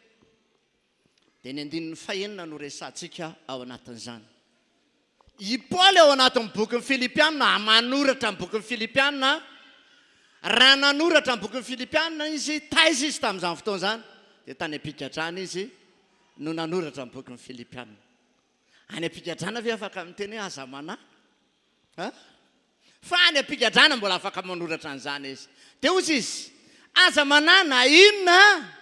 dia ny andininy fahenina no resahantsika ao anatin'izany. I Paoly ao anatin'ny bokin'ny Filipiana, manoratra ny bokin'ny Filipiana, raha nanoratra ny bokin'ny Filipiana izy, taiza izy tamin'izany fotoana izany? Dia tany am-pigadrana izy no nanoratra ny bokin'ny Filipiana. Any am-pigadrana ve afaka miteny hoe aza manahy? Ha? Fa any am-pigadrana mbola afaka manoratra an'izany izy. Dia hoy izy, aza manahy na inona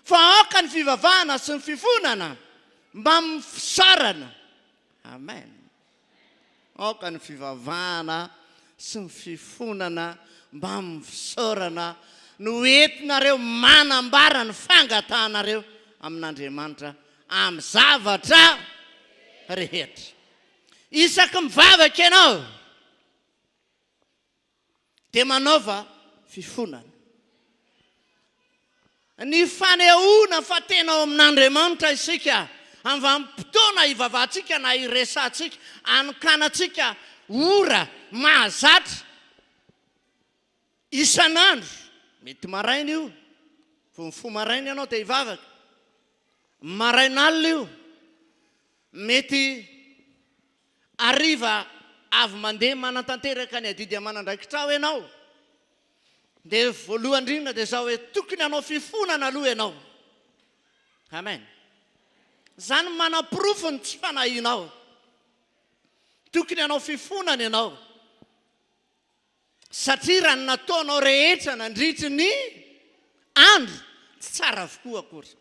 Fa aoka ny fivavahana sy ny fifonana mbamin'ny fisaorana. Amen. Aoka ny fivavahana sy ny fifonana mbamin'ny fisaorana no entinareo manambara ny fangatahanareo amin'Andriamanitra amin'ny zavatra rehetra. Isaky mivavaka ianao dia manaova fifonana. Ny fanehoana fa tena ao amin'Andriamanitra isika amin'ny vanim-potoana ivavahantsika na iresahantsika, anokanantsika ora mahazatra isan'andro, mety maraina io, vao mifoha maraina ianao dia hivavaka, marain'alina io, mety hariva avy mandeha manatanteraka ny adidy aman'andraikitrao ianao, dia voalohany indrindra dia izao hoe tokony hanao fifonana aloha ianao. Amen. Izany manaporofo ny tsy fanahianao. Tokony hanao fifonana ianao. Satria raha ny nataonao rehetra nandritry ny andro, tsy tsara avokoa akory.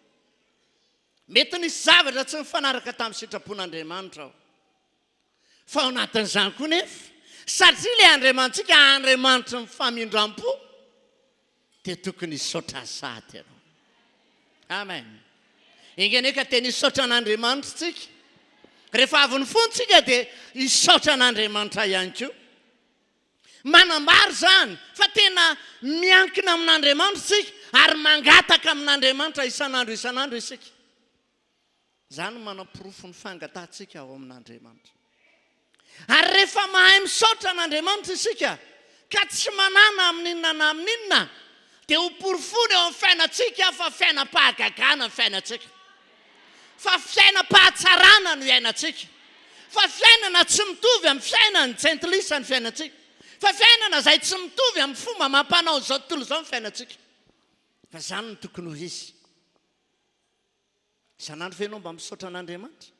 Mety nisy zavatra tsy nifanaraka tamin'ny sitrapon'Andriamanitra ao. Fa ao anatin'izany koa nefa, satria ilay Andriamanitsika Andriamanitry ny famindram-po, dia tokony hisaotra Azy sahady ianao. Amen. Enga anie ka tena hisaotra an'Andriamanitra isika. Rehefa avy ny fontsika dia hisaotra an'Andriamanitra ihany koa. Manambara izany fa tena miankina amin'Andriamanitra isika ary mangataka amin'Andriamanitra isan'andro isan'andro isika. Izany no manaporofo ny fangatahantsika ao amin'Andriamanitra. Ary rehefa mahay misaotra an'Andriamanitra isika ka tsy manana amin'inona na amin'inona dia ho porofoina eo amin'ny fiainantsika fa fiainam-pahagagana ny fiainantsika. Fa fiainam-pahatsarana no iainantsika. Fa fiainana tsy mitovy amin'ny fiainan'ny jentilisa ny fiainantsika. Fa fiainana izay tsy mitovy amin'ny fomba amam-panaon'izao tontolo izao ny fiainantsika. Fa izany no tokony ho izy. Isan'andro ve ianao mba misaotra an'Andriamanitra?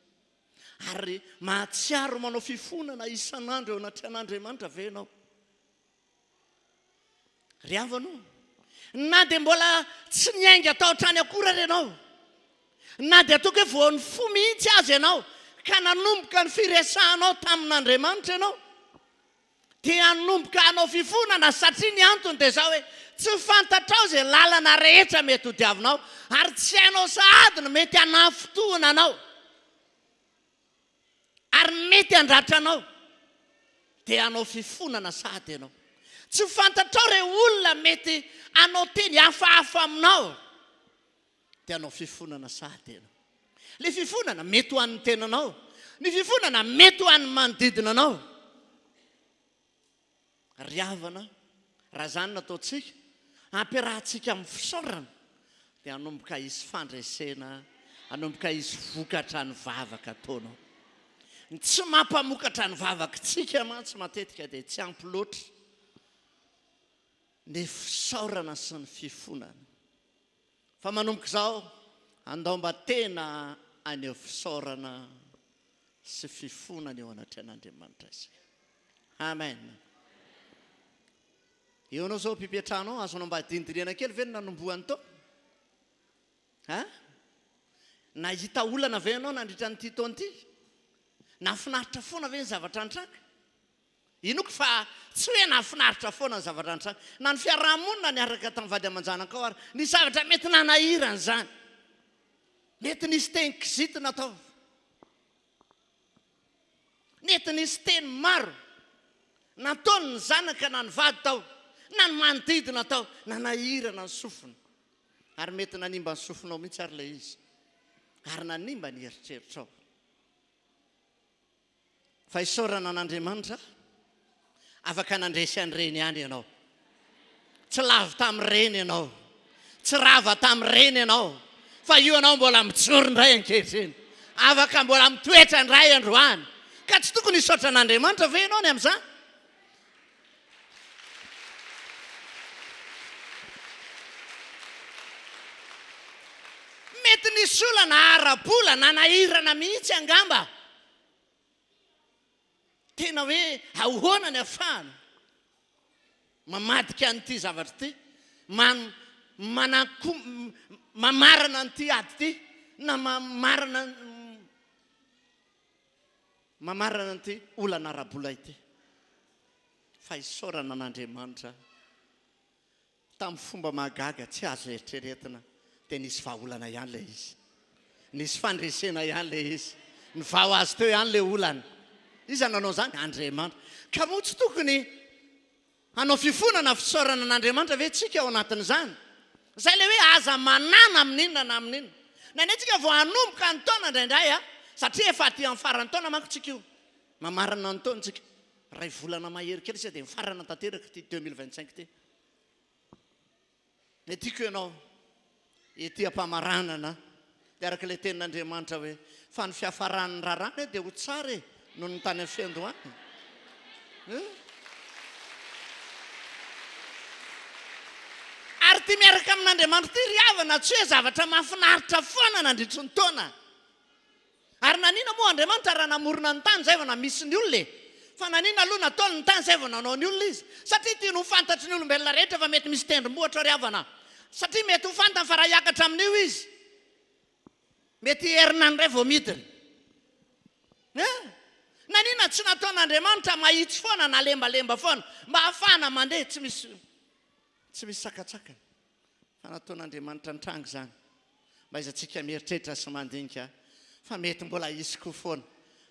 Ary mahatsiaro manao fifonana isan'andro eo anatrehan'Andriamanitra ve ianao? Ry havana o, na dia mbola tsy niainga tao an-trano akory ary ianao, na dia ataoko hoe vao nifoha mihitsy aza ianao, ka nanomboka ny firesahanao tamin'Andriamanitra ianao, dia hanomboka hanao fifonana satria ny antony dia izao hoe, tsy fantatrao izay lalana rehetra mety hodiavinao, ary tsy hainao sahady ny mety hanafintohina anao. Ary mety handratra anao, dia hanao fifonana sahady ianao. Tsy fantatrao ireo olona mety hanao teny hafahafa aminao, dia hanao fifonana sahady ianao. Ilay fifonana mety ho an'ny tenanao, ny fifonana mety ho an'ny manodidina anao. Ry havana, raha izany no ataontsika, ampiarahantsika amin'ny fisaorana, dia hanomboka hisy fandresena, hanomboka hisy vokatra ny vavaka ataonao. Ny tsy mampamokatra ny vavakitsika mantsy matetika dia tsy ampy loatra ny fisaorana sy ny fifonana. Fa manomboka izao, andao mba tena haneho fisaorana sy fifonana eo anatrehan'Andriamanitra isika. Amen. Eo anao zao am-pipetrahanao, azonao mba dinidinihana kely ve ny nanombohan'ny taona? Ha? Nahita olana ve ianao nandritra an'ity taona ity? Nahafinaritra foana ve ny zavatra nitranga? Inoako fa tsy hoe nahafinaritra foana ny zavatra nitranga. Na ny fiaraha-monina niaraka tamin'ny vady aman-janakao ary nisy zavatra mety nanahirana izany. Mety nisy teny kizitina tao. Nety nisy teny maro nataony ny zanaka na ny vady tao, na ny manodidina tao, nanahirana ny sofina. Ary mety nanimba ny sofinao mihitsy ary ilay izy, ary nanimba ny eritreritrao. Fa isaorana an'Andriamanitra, afaka nandresy an'ireny ihany ianao. Tsy lavo tamin'ireny ianao. Tsy rava tamin'ireny ianao. Fa io ianao mbola mijoro indray ankehitriny. Afaka mbola mitoetra indray androany. Ka tsy tokony hisaotra an'Andriamanitra ve ianao ny amin'izany? Mety nisy olana ara-bola nanahirana mihitsy angamba. Tena hoe ahoana ny afahana mamadika an'ity zavatra ity, man, manako, mamarana an'ity ady ity, na mamarana, mamarana an'ity olana ara-bola ity. Fa isaorana an'Andriamanitra. Tamin'ny fomba mahagaga tsy azo eritreretina dia nisy vahaolana ihany ilay izy. Nisy fandresena ihany ilay izy. Nivaha ho azy teo ihany ilay olana. Iza no nanao izany? Andriamanitra. Ka moa tsy tokony hanao fifonana fisaorana an'Andriamanitra ve isika ao anatin'izany? Izay ilay hoe aza manana amin'inona na amin'inona. Na anie tsika vao hanomboka ny taona indraindray a, satria efa aty amin'ny faran'ny taona manko tsika io. Mamarana ny taona tsika. Iray volana mahery kely sisa dia mifarana tanteraka ity 2025 ity. Ny tiako ianao ety am-pamaranana dia araka ilay tenin'Andriamanitra hoe fa ny fiafaran'ny raharaha anie dia ho tsara e noho ny tany amin'ny fiandohana e. Ary ity miaraka amin'Andriamanitra ity ry havana tsy hoe zavatra mahafinaritra foana nandritry ny taona. Ary nanina moa Andriamanitra raha namorona ny tany izay vao namisy ny olona e? Fa nanina aloha nataony ny tany izay vao nanao ny olona izy? Satria tiany ho fantatry ny olombelona rehetra fa mety misy tendrombohitra ry havana. Satria mety ho fantany fa raha hiakatra amin'io izy, mety hiherina indray vao midina. Eh? Nanina tsy nataon'Andriamanitra mahitsy foana na lembalemba foana mba hahafahana mandeha tsy misy tsy misy sakatsakana. Fa nataon'Andriamanitra nitranga izany mba aizantsika mieritreritra sy mandinika fa mety mbola hisy koa foana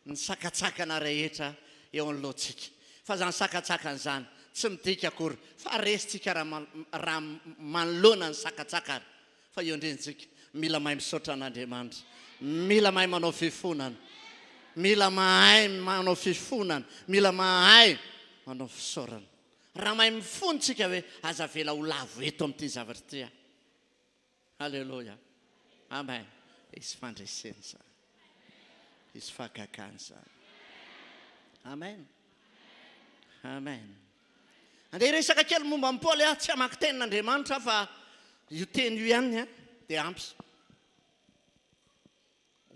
ny sakatsakana rehetra eo anoloantsika. Fa izany sakatsakana izany tsy midika akory fa resintsika raha manoloana ny sakatsakana fa eo indrindra isika mila mahay misaotra an'Andriamanitra, mila mahay manao fifonana, mila mahay manao fifonana, mila mahay manao fisaorana. Raha mahay mifona isika hoe aza avela ho lavo eto amin'ity zavatra ity aho. Alléluia. Amen. Hisy fandresena izany. Hisy fahagagana izany. Amen. Amen. Andeha hiresaka kely momba an'i Paoly aho, tsy hamaky tenin'Andriamanitra aho fa io teny io ihany dia ampy.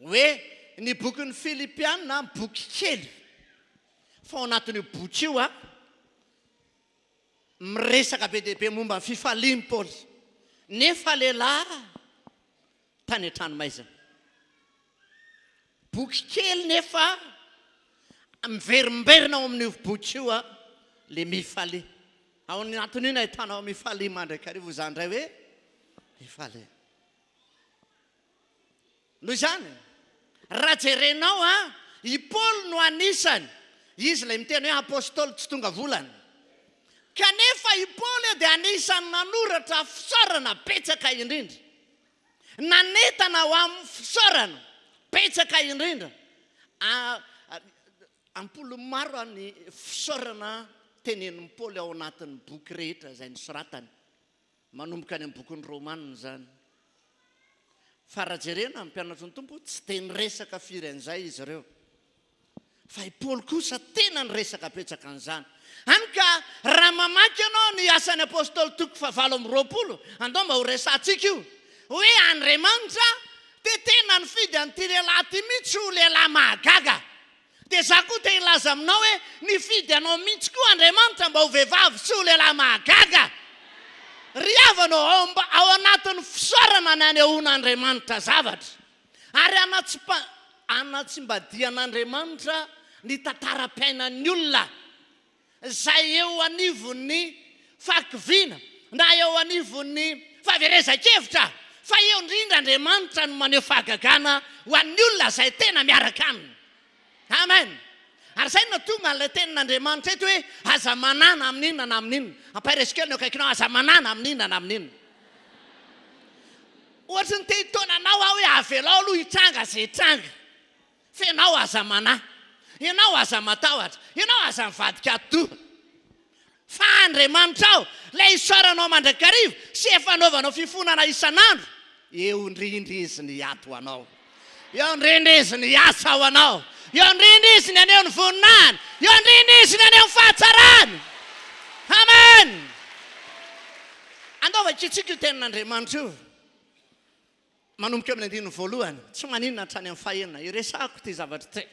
Hoe ny bokin'ny Filipiana boky kely, fa ao anatin'io boky io miresaka be dia be momba ny fifalian'i Paoly, nefa lehilahy tany an-tranomaizina. Boky kely nefa miverimberina ao amin'io boky io le mifalia. Ao anatin'io no ahitanao mifalia mandrakariva, izany indray hoe mifalia. Noho izany, raha jerenao an, i Paoly no anisany, izy ilay miteny hoe apostoly tsy tonga volana. Kanefa i Paoly dia anisan'ny nanoratra fisaorana betsaka indrindra. Nanentana ho amin'ny fisaorana betsaka indrindra. Am-polony maro ny fisaorana tenenin'i Paoly ao anatin'ny boky rehetra izay nosoratany. Manomboka any amin'ny bokin'ny Romana izany. Fa raha jerena ny mpianatry ny Tompo, tsy dia niresaka firy an'izay izy ireo. Fa i Paoly kosa tena niresaka betsaka an'izany. Hany ka raha mamaky ianao ny Asan'ny Apostoly toko fahavalo amby 20, andao mba horesahantsika io, hoe Andriamanitra dia tena nifidy an'ity lehilahy ity mihitsy ho lehilahy mahagaga. Dia za koa te hilaza aminao hoe nifidy anao mihitsy koa Andriamanitra mba ho vehivavy sy ho lehilahy mahagaga. Ry havana ô, ao mba ao anatin'ny fisaorana ny anehoan'Andriamanitra zavatra. Ary anatsipa anatsimbadihan'Andriamanitra ny tantaram-piainan'ny olona. izay eo anivon'ny fahakiviana na eo anivon'ny fahaverezan-kevitra, fa eo indrindra Andriamanitra no maneho fahagagana ho an'ny olona izay tena miaraka aminy. Amen. Ary izay no nahatonga an'ilay tenin'Andriamanitra eto hoe aza manana amin'inona na amin'inona. Ampaherezo kely ny eo akaikinao, aza manana amin'inona na amin'inona. Ohatry ny te hitaona anao aho hoe avelao aloha hitranga izay hitranga. Fa ianao aza manahy, ianao aza matahotra, ianao aza mivadika atidoha. Fa Andriamanitrao, ilay isaoranao mandrakariva sy efa anaovanao fifonana isan'andro, eo indrindra Izy ny hiato ho anao. Eo indrindra Izy ny hiasa ho anao. Eo indrindra Izy ny haneho ny voninahiny. Eo indrindra Izy ny haneho ny fahatsarany. Amen! Andao vakintsika io tenin'Andriamanitra io. Manomboka eo amin'ny andininy voalohany, tsy maninona hatrany amin'ny fahenina, iresahako ity zavatra ity.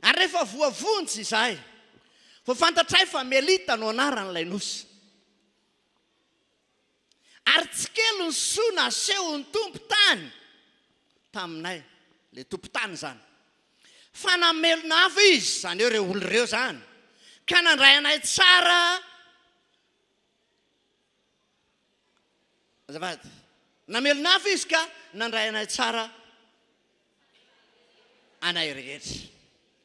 Ary rehefa voavonjy izahay, vao fantatray fa Melita no anaran'ilay nosy. Ary tsy kely ny soa nasehon'ny Tompo tany taminay, ilay tompon-tany izany. Fa namelona afo izy, izany hoe ireo olona ireo izany, ka nandray anay tsara. Azafady. Namelona afo izy ka nandray anay tsara anay rehetra.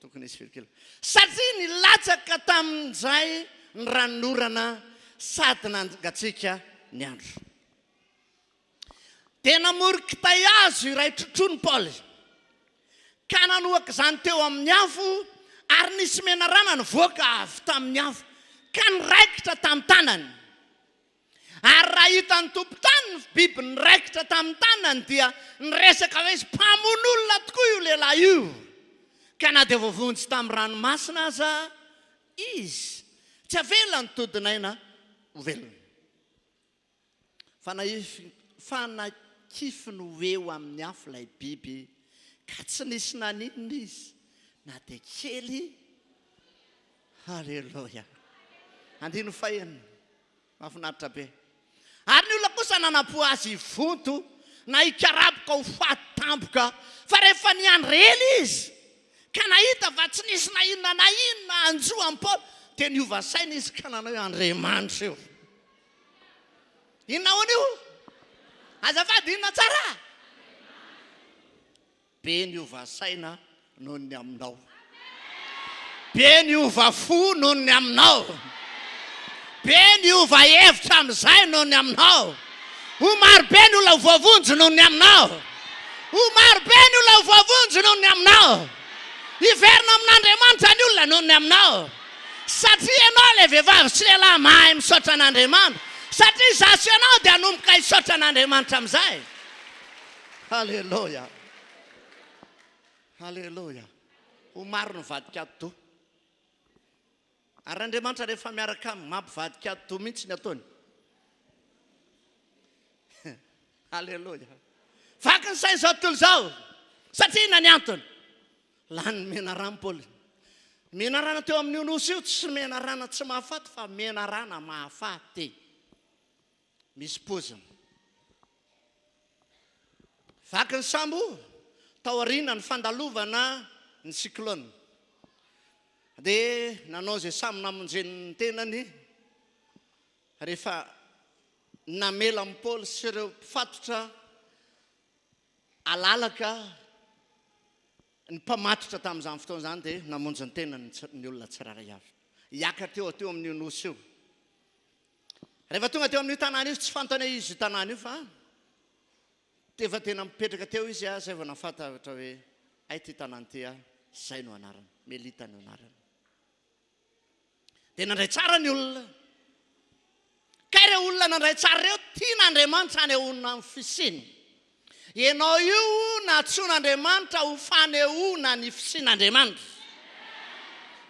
Tokony hisy firy kilo. Satria nilatsaka tamin'izay ny ranonorana sady nangatsiaka ny andro. Dia namory kitay hazo iray trotroany Paoly. Ka nanohaka izany teo amin'ny afo, ary nisy menarana nivoaka avy tamin'ny afo, ka niraikitra tamin'ny tanany. Ary raha hitan'ny tompon-tany ny biby niraikitra tamin'ny tanany, dia niresaka hoe izy, Mpamono olona tokoa io lehilahy io, ka na dia voavonjy tamin'ny ranomasina aza izy, tsy avela ny todin'aina ho velona. Fa nakifiny ho eo amin'ny afo ilay biby, ka tsy nisy naninona izy na dia kely. Haleloia! Andininy fahenina, mahafinaritra be. Ary ny olona kosa nanampo azy hivonto na hikarapoka ho faty tampoka, fa rehefa niandry ela izy, ka nahita fa tsy nisy na inona na inona hanjo an'i Paoly, dia niova saina izy ka nanao hoe, Andriamanitra io. Inona ahoana io? Azafady, inona tsara? Be niova saina noho ny aminao. Be niova fo noho ny aminao. Be niova hevitra amin'izay noho ny aminao. Ho maro be ny olona ho voavonjy noho ny aminao. Ho maro be ny olona ho voavonjy noho ny aminao. Hiverina amin'Andriamanitra ny olona noho ny aminao. Satria ianao ilay vehivavy sy lehilahy mahay misaotra an'Andriamanitra. Satria izaho sy ianao dia hanomboka hisaotra an'Andriamanitra amin'izay. Haleloia. Haleloia. Ho maro ny vadika atidoha. Ary Andriamanitra rehefa miaraka aminy, mampivadika atidoha mihitsy ny ataony. Haleloia. Vaky ny sain'izao tontolo izao. Satria inona ny antony? Lany menarana Paoly. Menarana teo amin'io nosy io tsy menarana tsy mahafaty fa menarana mahafaty. Misy poizina. Vaky ny sambo tao aoriana ny fandalovana ny cyclone. Dia nanao izay samy namonjeny ny tenany rehefa namela an'i Paoly sy ireo mpifatotra alalaka ny mpamatotra tamin'izany fotoana izany dia namonjy ny tenany ny olona tsirairay avy. Hiakatra eo teo amin'io nosy io. Rehefa tonga teo amin'io tanàna io, tsy fantany hoe iza io tanàna io fa efa tena mipetraka teo izy izay vao nahafantatra hoe hay ity tanàna ity, izay no anarany, Melita no anarany. Dia nandray tsara ny olona. Ka ireo olona nandray tsara ireo tian'Andriamanitra hanehoana ny fisiany. Ianao io nantsoin'Andriamanitra ho fanehoana ny fisian'Andriamanitra.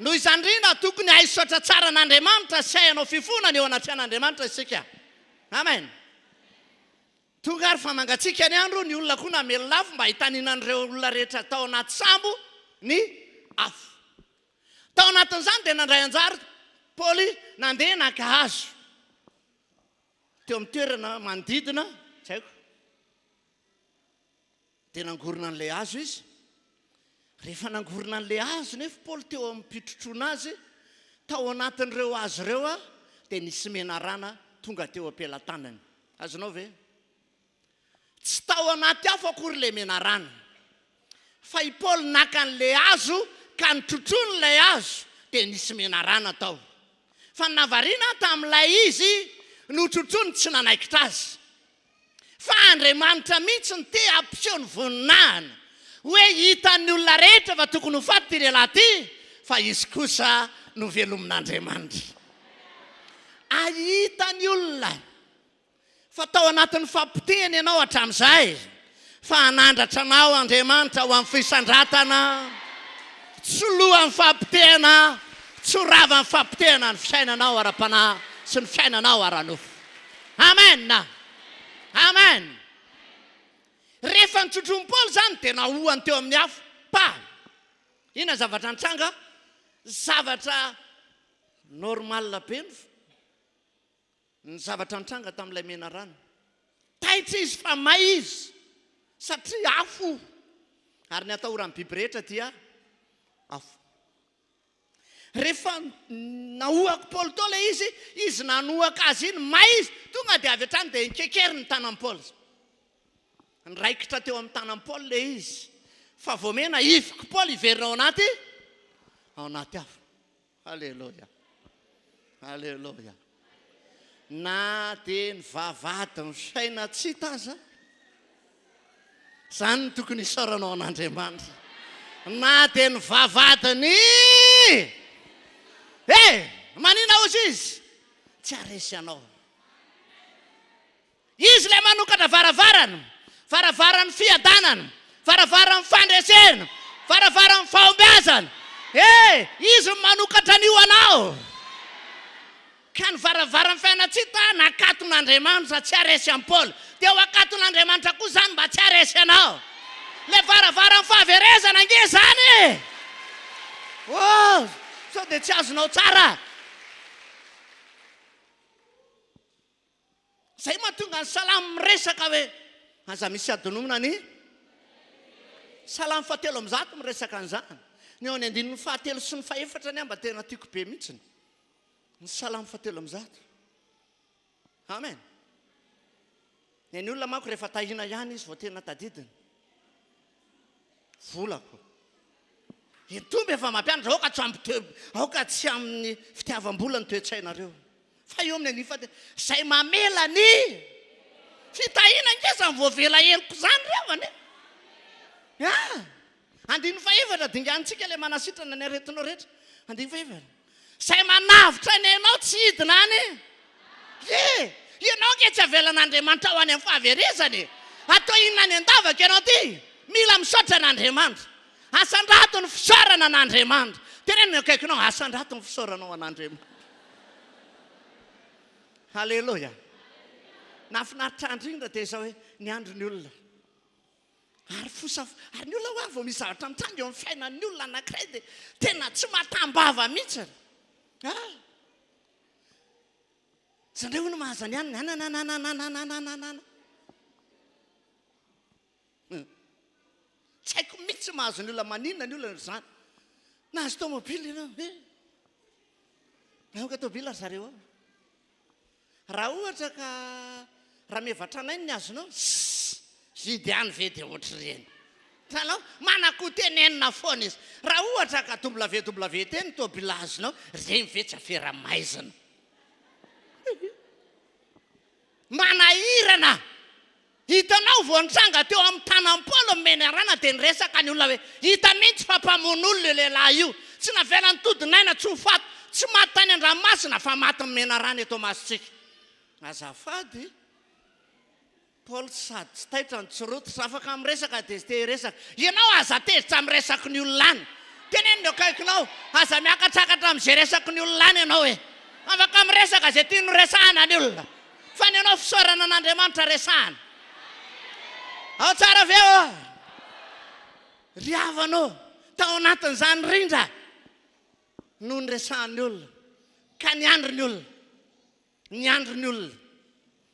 Noho izany indrindra, tokony haisotra tsara an'Andriamanitra sy hahay hanao fifonana eo anatrehan'Andriamanitra isika. Amen. Tonga ary fa mangatsiaka ny andro, ny olona koa namelona afo mba hitaninan'ireo olona rehetra tao anaty sambo ny afo. Tao anatin'izany dia nandray anjara Paoly nandeha naka hazo teo amin'ny toerana manodidina, tsy haiko, dia nangorona an'ilay hazo izy. Rehefa nangorona an'ilay hazo nefa Paoly teo am-pitrotroana azy, tao anatin'ireo hazo ireo dia nisy menarana tonga teo am-pelatanany. Azonao ve? Tsy tao anaty afo akory ilay menarana, fa i Paoly naka an'ilay hazo ka notrotroiny ilay hazo, dia nisy menarana tao. Fa ny nahavariana tamin'ilay izy notrotroiny tsy nanaikitra azy. Fa Andriamanitra mihitsy no te hampiseho ny voninahiny, hoe hitan'ny olona rehetra fa tokony ho faty ity lehilahy ity, fa izy kosa novelomin'Andriamanitra. Hahita ny olona Fa tao anatin'ny fahapotehana ianao hatramin'izay, fa hanandratra anao Andriamanitra ho amin'ny fisandratana. Tsy ho lohan'ny fahapotehana, tsy ho ravan'ny fahapotehana ny fiainanao ara-panahy sy ny fiainanao ara-nofo. Amen! Amen! Rehefa notrotroin'i Paoly izany dia nahohany teo amin'ny afo. Pa! Inona ny zavatra nitranga? Zavatra normal be ny Ny zavatra nitranga tamin'ilay menarana. Taitra izy fa may izy satria afo ary ny atahoran'ny biby rehetra dia afo. Rehefa nahohako Paoly tao ilay izy, izy nanohaka azy iny, may izy, tonga dia avy hatrany dia nikekery ny tanan'i Paoly. Niraikitra teo amin'ny tanan'i Paoly ilay izy. Fa vao mena hifoky Paoly hiverina ao anaty ao anaty afo. Aleloia. Aleloia. Na dia ny vavahadin'ny fiainantsita aza, izany no tokony hisaoranao an'Andriamanitra. Na dia ny vavahadin'ny E! Manina hozy izy? Tsy haharesy anao. Izy ilay manokatra varavarana, varavaran'ny fiadanana, varavaran'ny fandresena, varavaran'ny fahombiazana. E! Izy no manokatra an'io anao. Ka ny varavaran'ny fiainana tsy hita nakaton'Andriamanitra tsy haharesy an'i Paoly, dia ho akaton'Andriamanitra koa izany mba tsy haharesy anao. Ilay varavaran'ny fahaverezana ange izany e! Oh! Sao dia tsy azonao tsara? Izay mahatonga ny salamo miresaka hoe, Aza misy adinoina ny Salamo fahatelo ambizato miresaka an'izany. Ny eo amin'ny andininy fahatelo sy ny fahefatra ny ahy mba tena tiako be mihitsiny. Ny Salamo fahatelo ambizato. Amen. Ny an'ny olona manko rehefa tahina ihany izy vao tena tadidiny. Volako. Ny Tompo efa mampianatra, aoka tsy ampitoe, aoka tsy amin'ny fitiavam-bola ny toe-tsainareo. Fa eo amin'ny andininy fahatelo, izay mamela ny fitahiana ange izany voavela heloka izany ry havana e. Ah! Andininy fahefatra, dinganintsika ilay manasitrana ny aretinao rehetra. Andininy fahefatra. Izay manavotra ny ainao tsy hidina any. Ye! Ianao ange tsy avelan'Andriamanitra ho any amin'ny fahaverezana e! Atao inona any an-davaka ianao ity? Mila misaotra an'Andriamanitra. Asandrato ny fisaorana an'Andriamanitra. Teneno ny akaikinao, asandrato ny fisaoranao an'Andriamanitra. Haleloia. Nahafinaritra ahy indrindra dia izao hoe niandry ny olona. Ary fosa, ary ny olona hoa vao misy zavatra mitranga eo amin'ny fiainan'ny olona anankiray dia tena tsy matam-bava mihitsy. Ah! Za ndray hono mahazo any ihany, nananananananananana. Tsy haiko mihitsy mahazo ny olona, maninona ny olona izany. Nahazo tomobile ianao, eh. Nahoaka tomobile ry zareo ao. Raha ohatra ka rameva tranainy ny azonao, sss, vidy any ve dia ohatr'ireny. Hitanao? Manan-ko tenenina foana izy. Raha ohatra ka WWT ny tôbila azonao, ireny ve tsy afera maizina. Manahirana! Hitanao, vao nitranga teo amin'ny tanan'i Paoly ny menarana dia niresaka ny olona hoe, Hita mihitsy fa mpamono olona io lehilahy io. Tsy navelany todin'aina tsy ho faty. Tsy maty tany an-dranomasina fa matin'ny menarana eto imasontsika. Azafady, Paoly sady tsy taitra no tsy rototra. Afaka miresaka dia te hiresaka. Ianao aza tezitra amin'ny resaky ny olona any. Teneno ny akaikinao, aza miakatrakatra amin'izay resaky ny olona any ianao e. Afaka miresaka izay tiany horesahana ny olona. Fa ny anao fisaorana an'Andriamanitra resahana. Ao tsara ve ô? Ry havana ô, tao anatin'izany rindra no niresahan'ny olona, ka niandry ny olona, niandry ny olona.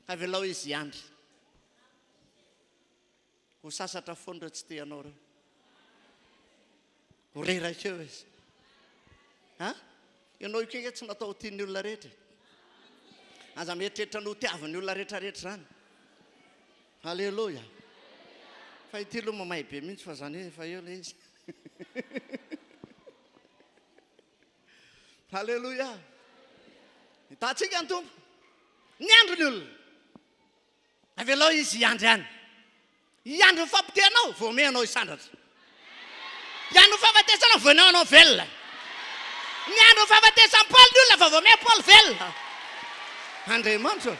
Avelao izy hiandry. Ho sasatra foana ireo tsy tia anao ireo. Ho reraka eo izy. Ha? Ianao io kenge tsy natao ho tian'ny olona rehetra. Aza mieritreritra ny ho tiavin'ny olona rehetra rehetra izany. Alléluia. Fa ity aloha mamay be mihitsy fa zany hoe efa eo ilay izy. Alléluia. Hitantsika ny Tompo. Niandry ny olona. Avelao izy hiandry any. Hiandry ny fahapotehanao, vao omey anao hisandratra. Hiandry ny fahafatesanao, vao omey anao velona. Niandry ny fahafatesan'i Paoly ny olona fa vao omey Paoly velona. Andriamanitra ô!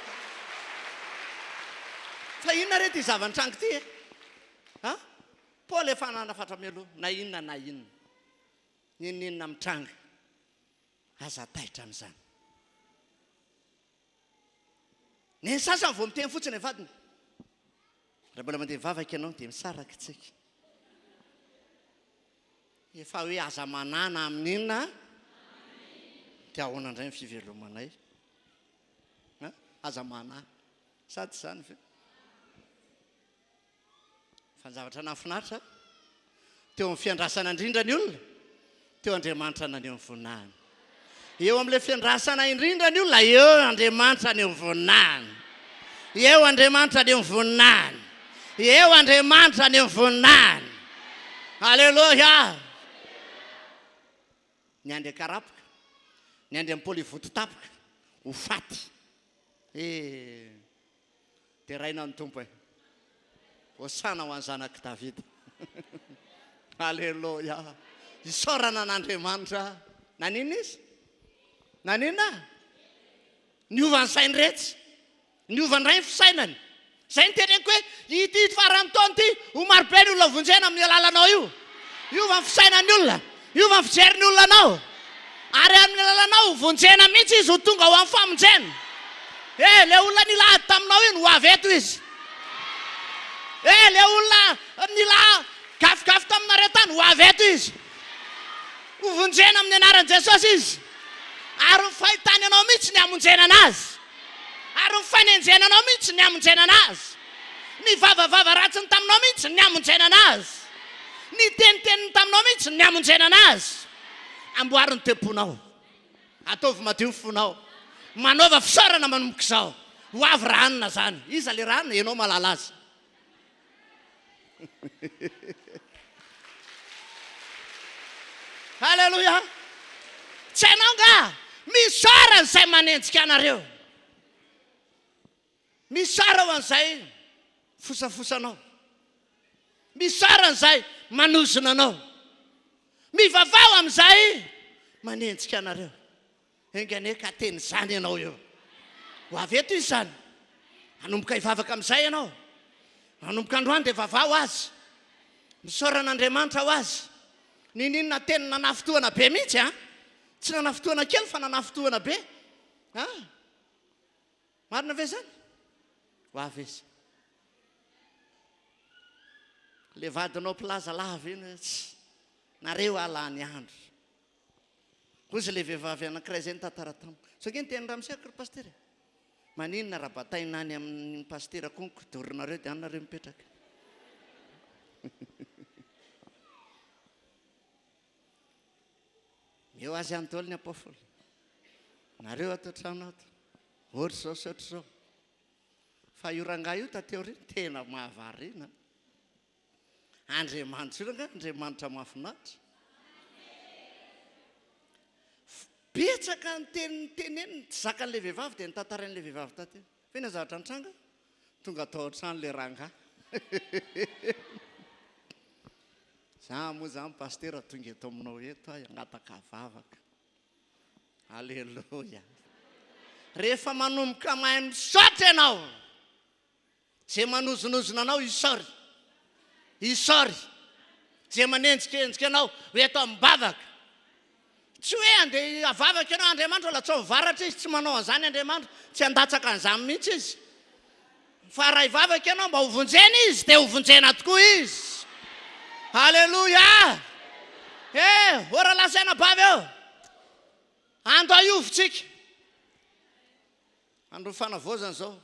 Fa inona re ity zava-nitranga ity e? Ha? Paoly efa nanafatra mialoha, na inona na inona, n'inon'inona mitranga, aza taitra amin'izany. Ny sasany vao miteny fotsiny ny vadiny. Raha mbola mandeha mivavaka ianao dia misaraka isika. Efa hoe aza manana amin'inona dia ahoana indray ny fivelomanay? Aza manahy. Sa tsy izany ve? Fa ny zavatra nahafinaritra, teo amin'ny fiandrasana indrindra ny olona, teo Andriamanitra naneho ny voninahiny. Eo amin'ilay fiandrasana indrindra ny olona, eo Andriamanitra naneho ny voninahiny. Eo Andriamanitra naneho ny voninahiny. Eo Andriamanitra naneho ny voninahiny. Aleloia! Niandry an-karapoka, niandry an'i Paoly hivoto-tapoka, ho faty. Eh! Deraina ny Tompo e! Hosana ho an'ny zanak'i Davida. Aleloia. Isaorana an'Andriamanitra. Naninona izy? Naninona? Niova ny sainy retsy. Niova indray ny fisainany. Izay no teneniko hoe ity faran'ny taona ity ho marobe ny olona vonjena amin'ny alalanao io. Hiova ny fisainan'ny olona. Hiova ny fijerin'ny olona anao. Ary amin'ny alalanao ho vonjena mihitsy izy ho tonga ho amin'ny famonjena. Eh, ilay olona nila ady taminao iny ho avy eto izy. Eh, ilay olona nila gafigafy taminareo tany ho avy eto izy. Ho vonjena amin'ny anaran'i Jesosy izy. Ary ny fahitany anao mihitsy ny hamonjena anazy. Ary ny fanenjehana anao mihitsy ny hamonjena anazy. Ny vavavava ratsiny taminao mihitsy ny hamonjena anazy. Ny teniteniny taminao mihitsy ny hamonjena anazy. Amboary ny toe-ponao. Ataovy madio ny fonao. Manaova fisaorana manomboka izao. Ho avy rahanina izany. Iza ilay rahanina? Ianao mahalala azy. Haleloia! Tsy hainao nga? Misaora an'izay manenjika anareo. Misaora ho an'izay fosafosanao. Misaora an'izay manozona anao. Mivavaho amin'izay manenjika anareo. Enga anie ka teny izany ianao eo. Ho avy eto izy izany. Hanomboka hivavaka amin'izay ianao. Hanomboka androany dia vavaho azy. Misaora an'Andriamanitra ho azy. Niniana teny nanafintohana be mihitsy an. Tsy nanafintohana kely fa nanafintohana be. Ah. Marina ve izany? Ho avy izy. Le vadinao mpilaza lava iny hoe tsy nareo aho lany andro. Hoy izy ilay vehivavy anankiray izay nitantara tamiko. Sao ange ny tenin'i ramose akory pasitera e? Maninona raha bataina any amin'ny pasitera koa ny kodoronareo dia any nareo mipetraka. Eo azy any daholo ny apôfôly. Nareo ato an-trano ato. Ohatr'izao sy ohatr'izao. Fa io rangahy io taty aoriana tena mahavariana. Andriamanitra io angaha Andriamanitra mahafinaritra. Betsaka ny teny niteneniny, tsy zakan'ilay vehivavy dia notantarain'ilay vehivavy taty. Fa inona zavatra nitranga? Tonga tao an-trano ilay rangahy. Za moa zany pasitera tonga eto aminao eto aho hangataka vavaka. Aleloia. Rehefa manomboka mahay misaotra ianao, Ze manozonozona anao isaory, isaory. Ze manenjikenjika anao ho eto am-bavaka. Tsy hoe andeha havavaka ianao, Andriamanitra latsao varatra izy, tsy manao an'izany Andriamanitra, tsy handatsaka an'izany mihitsy izy. Fa raha hivavaka ianao mba ho vonjena izy, dia ho vonjena tokoa izy. Aleloia! Eh, ô rahalahy sy anabavy ô! Andao hiovontsika. Andro fanavaozana izao.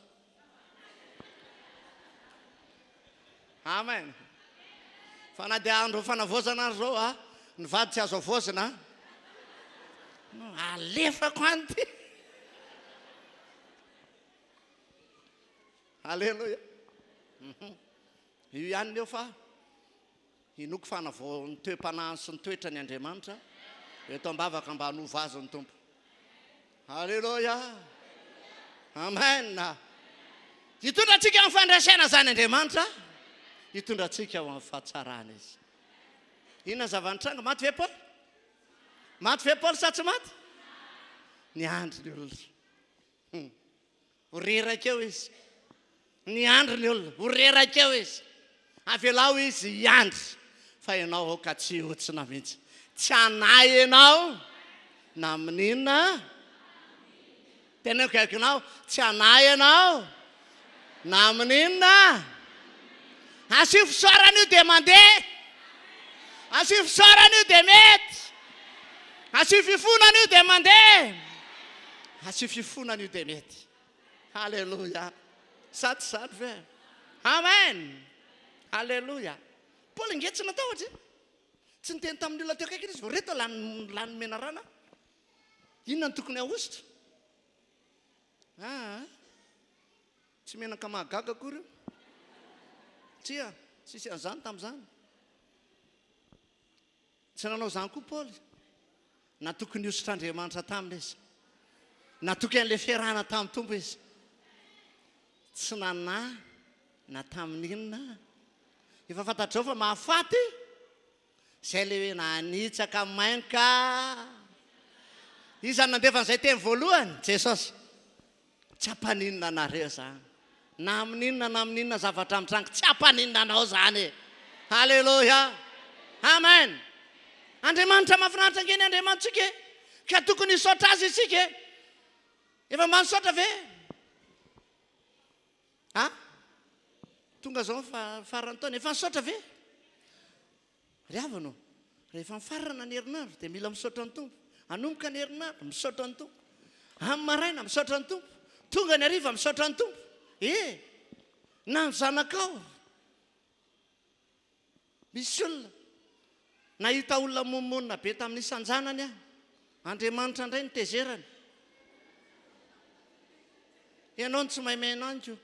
Amen. Fa na dia andro fanavaozana ary izao a, ny vady tsy azo avaozina. Alefako any ity. Aleloia. Mhm. Io ihany ny eo fa Inoako fa hanavao ny toe-panahiny sy ny toetrany Andriamanitra eto am-bavaka mba hanova azy ny Tompo. Aleloia! Amen! Hitondra antsika amin'ny fandresena izany Andriamanitra, hitondra antsika ho amin'ny fahatsarana Izy. Inona ny zava-nitranga? Maty ve Paoly? Maty ve Paoly sa tsy maty? Niandry ny olona. Hmm. Ho reraka eo izy. Niandry ny olona. Ho reraka eo izy. Avelao izy hiandry. Fa ianao aoka tsy hihontsina mihitsy. Tsy hanahy ianao na amin'inona. Teneno akaikinao, tsy hanahy ianao na amin'inona. Asio fisaorana io dia mandeha. Asio fisaorana io dia mety. Asio fifonana io dia mandeha. Asio fifonana io dia mety. Haleloia. Sa tsy izany ve? Amen. Haleloia. Paoly ange tsy natahotra e. Tsy niteny tamin'ny olona teo akaikiny izy, vao reto lany lany menarana. Inona no tokony ahosotra? Ah. Tsy menaka mahagaga akory io. Tsia, tsisy an'izany tamin'izany. Tsy nanao izany koa Paoly. Natoky ny hosotr'Andriamanitra taminy izy. Natoky an'ilay fiarahana tamin'ny Tompo izy. Tsy nanahy na tamin'inona. Efa fantatrao fa mahafaty. Izay ilay hoe nanitsaka mainka. Iza no nandefa an'izay teny voalohany? Jesosy. Tsy hampaninona anareo izany. Na amin'inona na amin'inona zavatra mitranga, tsy hampaninona anao izany e. Haleloia. Amen. Andriamanitra mahafinaritra ange ny Andriamanitsika e. Ka tokony hisaotra azy isika e. Efa mba nisaotra ve? Ha? Tonga izao ny faran'ny taona, efa nisaotra ve? Ry havana ô, rehefa mifarana ny herinandro dia mila misaotra ny Tompo. Hanomboka ny herinandro, misaotra ny Tompo. Amin'ny maraina, misaotra ny Tompo. Tonga ny hariva, misaotra ny Tompo. E! Na ny zanakao. Misy olona, nahita olona monomonona be tamin'ny isan-janany aho. Andriamanitra indray no tezerany. Ianao no tsy mahay mihaino amiko.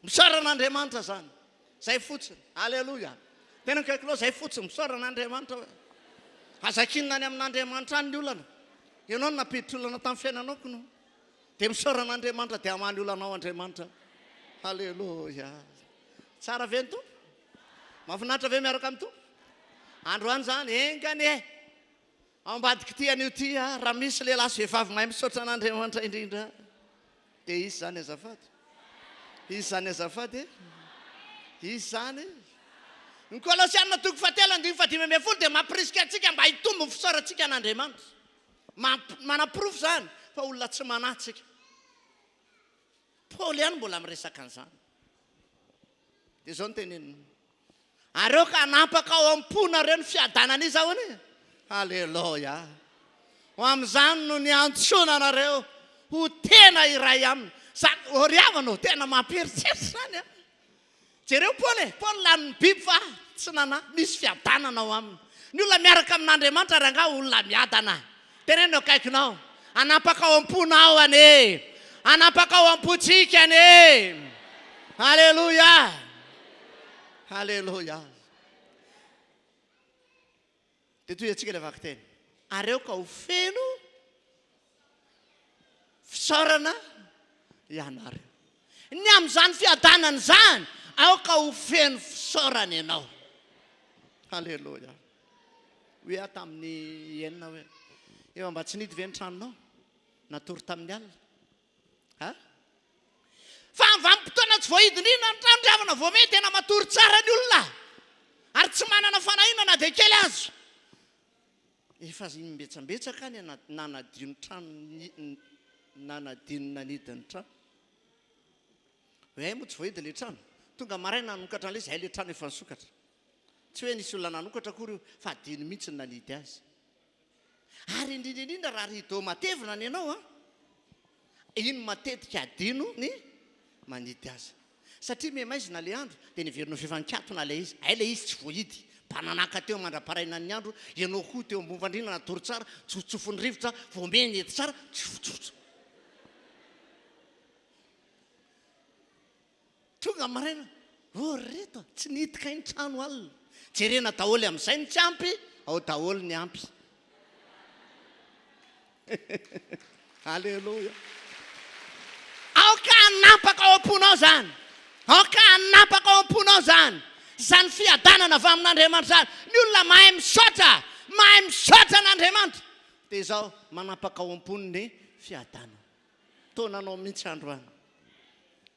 Misaora an'Andriamanitra zany. Zay fotsiny. Aleloia. Tena akaiky loha zay fotsiny. Misaora an'Andriamanitra hoe. Aza kinina any amin'Andriamanitra any ny olana. Ianao no nampiditra olana tamin'ny fiainanao kno. Dia misaora an'Andriamanitra dia hamaha ny olanao Andriamanitra. Aleloia. Tsara ve ny Tompo? Mahafinaritra ve miaraka amin'ny Tompo? Androany zany, enga anie. Ao ambadik'ity anio ity ah, raha misy lehilahy sy vehivavy mahay misaotra an'Andriamanitra indrindra dia izy izany azafady. Izy izany azafady e. Izy izany. Ny Kolosiana toko fahatelo andininy fahadimy ambin'ny folo dia mampirisika antsika mba hitombo ny fisaorantsika an'Andriamanitra. Manaporofo izany fa olona tsy manahy tsika. Paoly ihany mbola miresaka an'izany. Dia izao no teneniny. Ary aoka hanampaka ao am-ponareo ny fiadanan'iza ahoana e? Haleloia. Ho amin'izany no niantsoana anareo ho tena iray aminy. Zany, ô ry havana ô, tena mampieritreritra izany an. Jereo Paoly e, Paoly lanin'ny biby fa tsy nanahy, misy fiadanana ao aminy. Ny olona miaraka amin'Andriamanitra rangaha olona miadana. Teneno eo akaikinao, hanampaka ao am-ponao anie, hanampaka ao am-pontsika anie. Aleloia! Aleloia! Dia tohizatsika ilay vakiteny. Ary aoka ho feno fisaorana ianareo. Ny amin'izany fiadanana izany, aoka ho feno fisaorana ianao. Haleloia. Hoy aho tamin'ny enina hoe, efa mba tsy nidy ve ny tranonao? Natory tamin'ny alina? Ha? Fa amin'ny vanim-potoana tsy voahidin'inona ny trano ry havana vao mety tena matory tsara ny olona ary tsy manana fanahiana na dia kely aza. Efa imbetsambetsaka ny nanadio ny trano nanadio ny nanidy ny trano. Hoe hay moa tsy voahidy ilay trano. Tonga maraina nanokatra an'ilay izy, hay ilay trano efa nisokatra. Tsy hoe nisy olona nanokatra akory io fa adino mihitsy ny nanidy azy. Ary indrindra indrindra raha rideau matevina ny anao an, iny matetika adino ny manidy azy. Satria miha-maizina ilay andro dia neverina ho f'efa nikatona ilay izy. Hay ilay izy tsy voahidy. Mpananaka teo mandra-parainan'ny andro, ianao koa teo ambony fandriana natory tsara, tsofotsofin'ny rivotra, vao mey nety tsara, tsofotsofotso. Tonga maraina, oh ry reto a, tsy nihidy kay ny trano alina. Jerena daholo amin'izay ny tsy ampy, ao daholo ny ampy. Aleloia. Aoka hanampaka ao am-ponao izany. Aoka hanampaka ao am-ponao izany. Izany fiadanana avy amin'Andriamanitra izany. Ny olona mahay misaotra, mahay misaotra an'Andriamanitra, dia izao manampaka ao am-pony ny fiadanana. Taonanao mihitsy androany.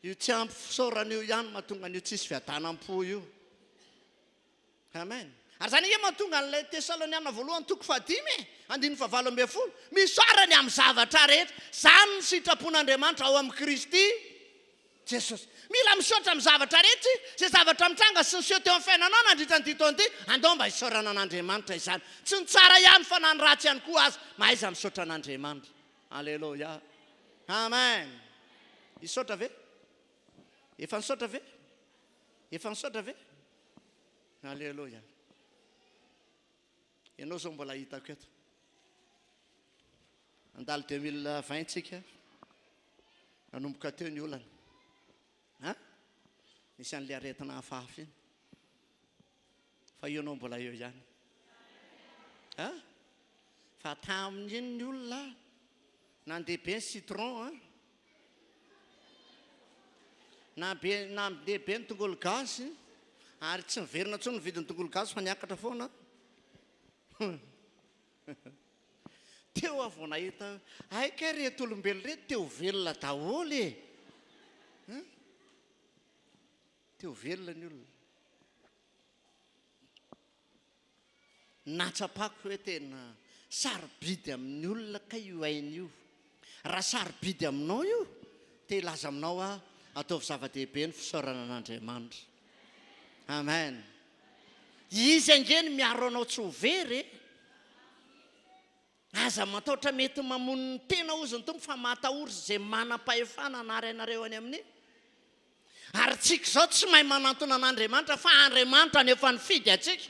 Io tsy ampy fisaorana io ihany mahatonga an'io tsisy fiadanam-po io. Amen. Ary izany ange mahatonga an'ilay Tesaloniana voalohany toko fahadimy e, andininy fahavalo ambin'ny folo. Misaora ny amin'ny zavatra rehetra. Izany no sitrapon'Andriamanitra ao amin'i Kristy Jesosy. Mila misaotra amin'ny zavatra rehetra izay zavatra mitranga sy niseho teo amin'ny fiainanao nandritra an'ity taona ity. Andao mba hisaorana an'Andriamanitra izany. Tsy ny tsara ihany fa na ny ratsy ihany koa aza. Mahaiza misaotra an'Andriamanitra. Aleloia. Amen. Hisaotra ve? Efa nisaotra ve? Efa nisaotra ve? Aleloia. Ianao izao mbola hitako eto. Andalo 2020 tsika. Nanomboka teo ny olana. Ha? Nisy an'ilay aretina hafahafa iny. Fa io ianao mbola eo ihany. Ha? Fa tamin'iny ny olona nandeha be ny citron an. Na be nandeha be ny tongolo gasy. Ary tsy niverina intsony ny vidin'ny tongolo gasy fa niakatra foana. Teo aho vao nahita hoe hay kay ireto olombelona ireto te ho velona daholo e! Hein? Te ho velona ny olona. Nahatsapako hoe tena sarobidy amin'ny olona kay io aina io. Raha sarobidy aminao io, te hilaza aminao aho, ataovy zava-dehibe ny fisaorana an'Andriamanitra. Amen. Izy ange no miaro anao tsy ho very e. Aza matahotra mety mamono ny tena hozy ny Tompo fa matahory izay manam-pahefana hanary anareo any amin'ny Ary tsika izao tsy mahay manantona an'Andriamanitra fa Andriamanitra no efa nifidy antsika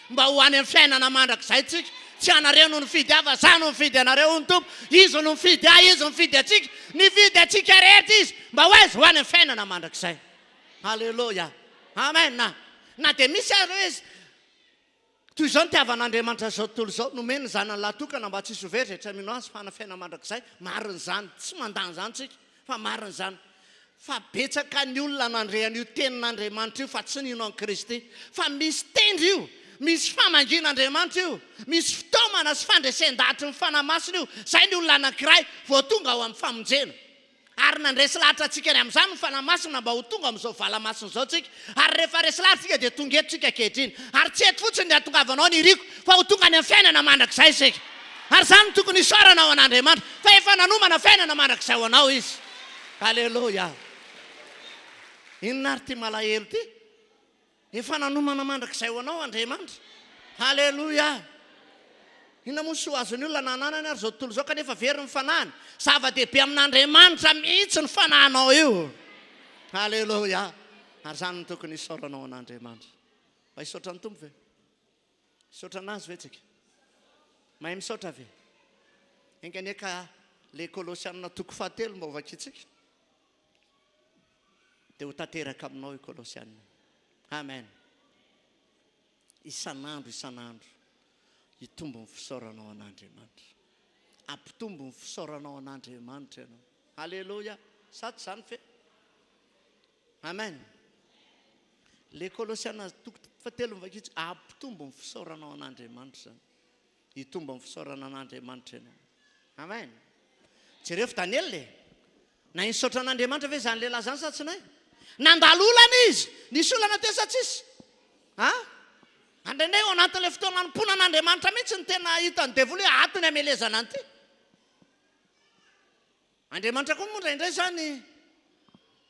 mba ho any amin'ny fiainana mandrakizay tsika. Tsy anareo no nifidy ahy fa za no nifidy anareo hoy ny Tompo. Izy no nifidy ahy, Izy nifidy antsika. Nifidy antsika rehetra Izy mba ho aiza? Ho any amin'ny fiainana mandrakizay. Aleloia. Amen. Na dia misy ary hoe Toy izao nitiavan'Andriamanitra izao tontolo izao, nomeny ny Zanany lahy tokana mba tsy hisy ho very izay tsy mino Azy fa hanana fiainana mandrakizay. Marina izany, tsy mandà an'izany isika, fa marina izany. Fa betsaka ny olona nandre an'io tenin'Andriamanitra io fa tsy nino an'i Kristy. Fa misy tendry io, misy famangian'Andriamanitra io, misy fitaomana sy fandresen-dahatry ny Fanahy Masina io, izay ny olona anankiray vao tonga ao amin'ny famonjena. Ary nandresy lahatra antsika ny amin'izany ny Fanahy Masina mba ho tonga amin'izao vala masina izao tsika. Ary rehefa resy lahatra isika dia tonga eto tsika ankehitriny. Ary tsy eto fotsiny ny hahatongavanao ny iriko fa ho tonga any amin'ny fiainana mandrakizay isika. Ary izany no tokony hisaorana ho an'Andriamanitra fa efa nanomana fiainana mandrakizay ho anao Izy. Aleloia. Inona ary ity malahelo ity? Efa nanomana mandrakizay ho anao Andriamanitra. Haleloia! Inona moa ny soa azon'ny olona na ananany ary izao tontolo izao kanefa very ny fanahiny? Zava-dehibe amin'Andriamanitra mihitsy ny fanahinao io. Haleloia! Ary izany no tokony hisaoranao an'Andriamanitra. Mba hisaotra ny Tompo ve? Hisaotra an'Azy ve tsika? Mahay misaotra ve? Enga anie ka le Kolosianina toko fahatelo mba hovakintsika. Dia ho tanteraka aminao io Kolosiana. Amen. Isan'andro isan'andro hitombo ny fisaoranao an'Andriamanitra. Ampitombo ny fisaoranao an'Andriamanitra ianao. Alléluia. Sa tsy izany fe? Amen. Le Kolosiana toko fahatelo mivakitsy ampitombo ny fisaoranao an'Andriamanitra izany. Hitombo amin'ny fisaorana an'Andriamanitra ianao. Amen. Jereo fa Daniela e. Nahay nisaotra an'Andriamanitra ve izany lehilahy izany sa tsy nahay? Nandalo olana izy. Nisy olana teo sa tsisy? Ha? Indraindray ao anatin'ilay fotoana anompoana an'Andriamanitra mihitsy no tena hitan'ny devoly hoe ato ny hamelezana an'ity. Andriamanitra koa moa indraindray izany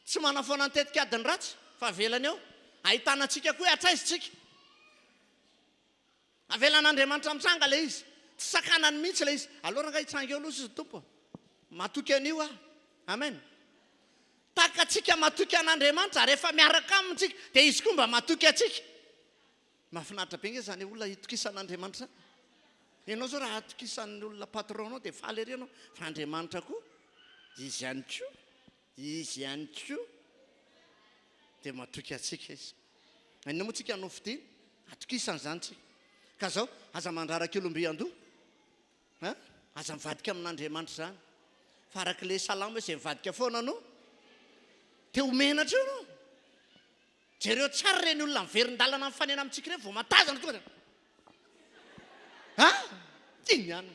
tsy manafoana ny tetik'adiny ratsy fa avelany eo. Ahitana antsika koa hoe hatraiza isika. Avelan'Andriamanitra mitranga ilay izy. Tsy sakanany mihitsy ilay izy. Aleo rangahy hitsanga eo aloha sisa Tompo a. Matoky an'io aho. Amen. Tahaka antsika matoky an'Andriamanitra, ary rehefa miaraka aminy tsika, dia Izy koa mba matoky antsika. Mahafinaritra be nge izany olona itokisan'Andriamanitra izany. Ianao izao raha atokisan'ny olona patron-nao dia faly ery ianao. Fa Andriamanitra koa, Izy ihany koa, Izy ihany koa dia matoky antsika Izy. Inona moa tsika no fidiny? Atokisana izany tsika. Ka zao, aza mandraraka olom-by an-doha. Hein? Aza mivadika amin'Andriamanitra izany. Fa araka ilay salamo hoe izay mivadika foana no te ho menatra eo ianao. Jereo tsara ireny olona miverin-dalana mifanena amintsika ireny vao matazana tonga dia Ha? Iny ihany.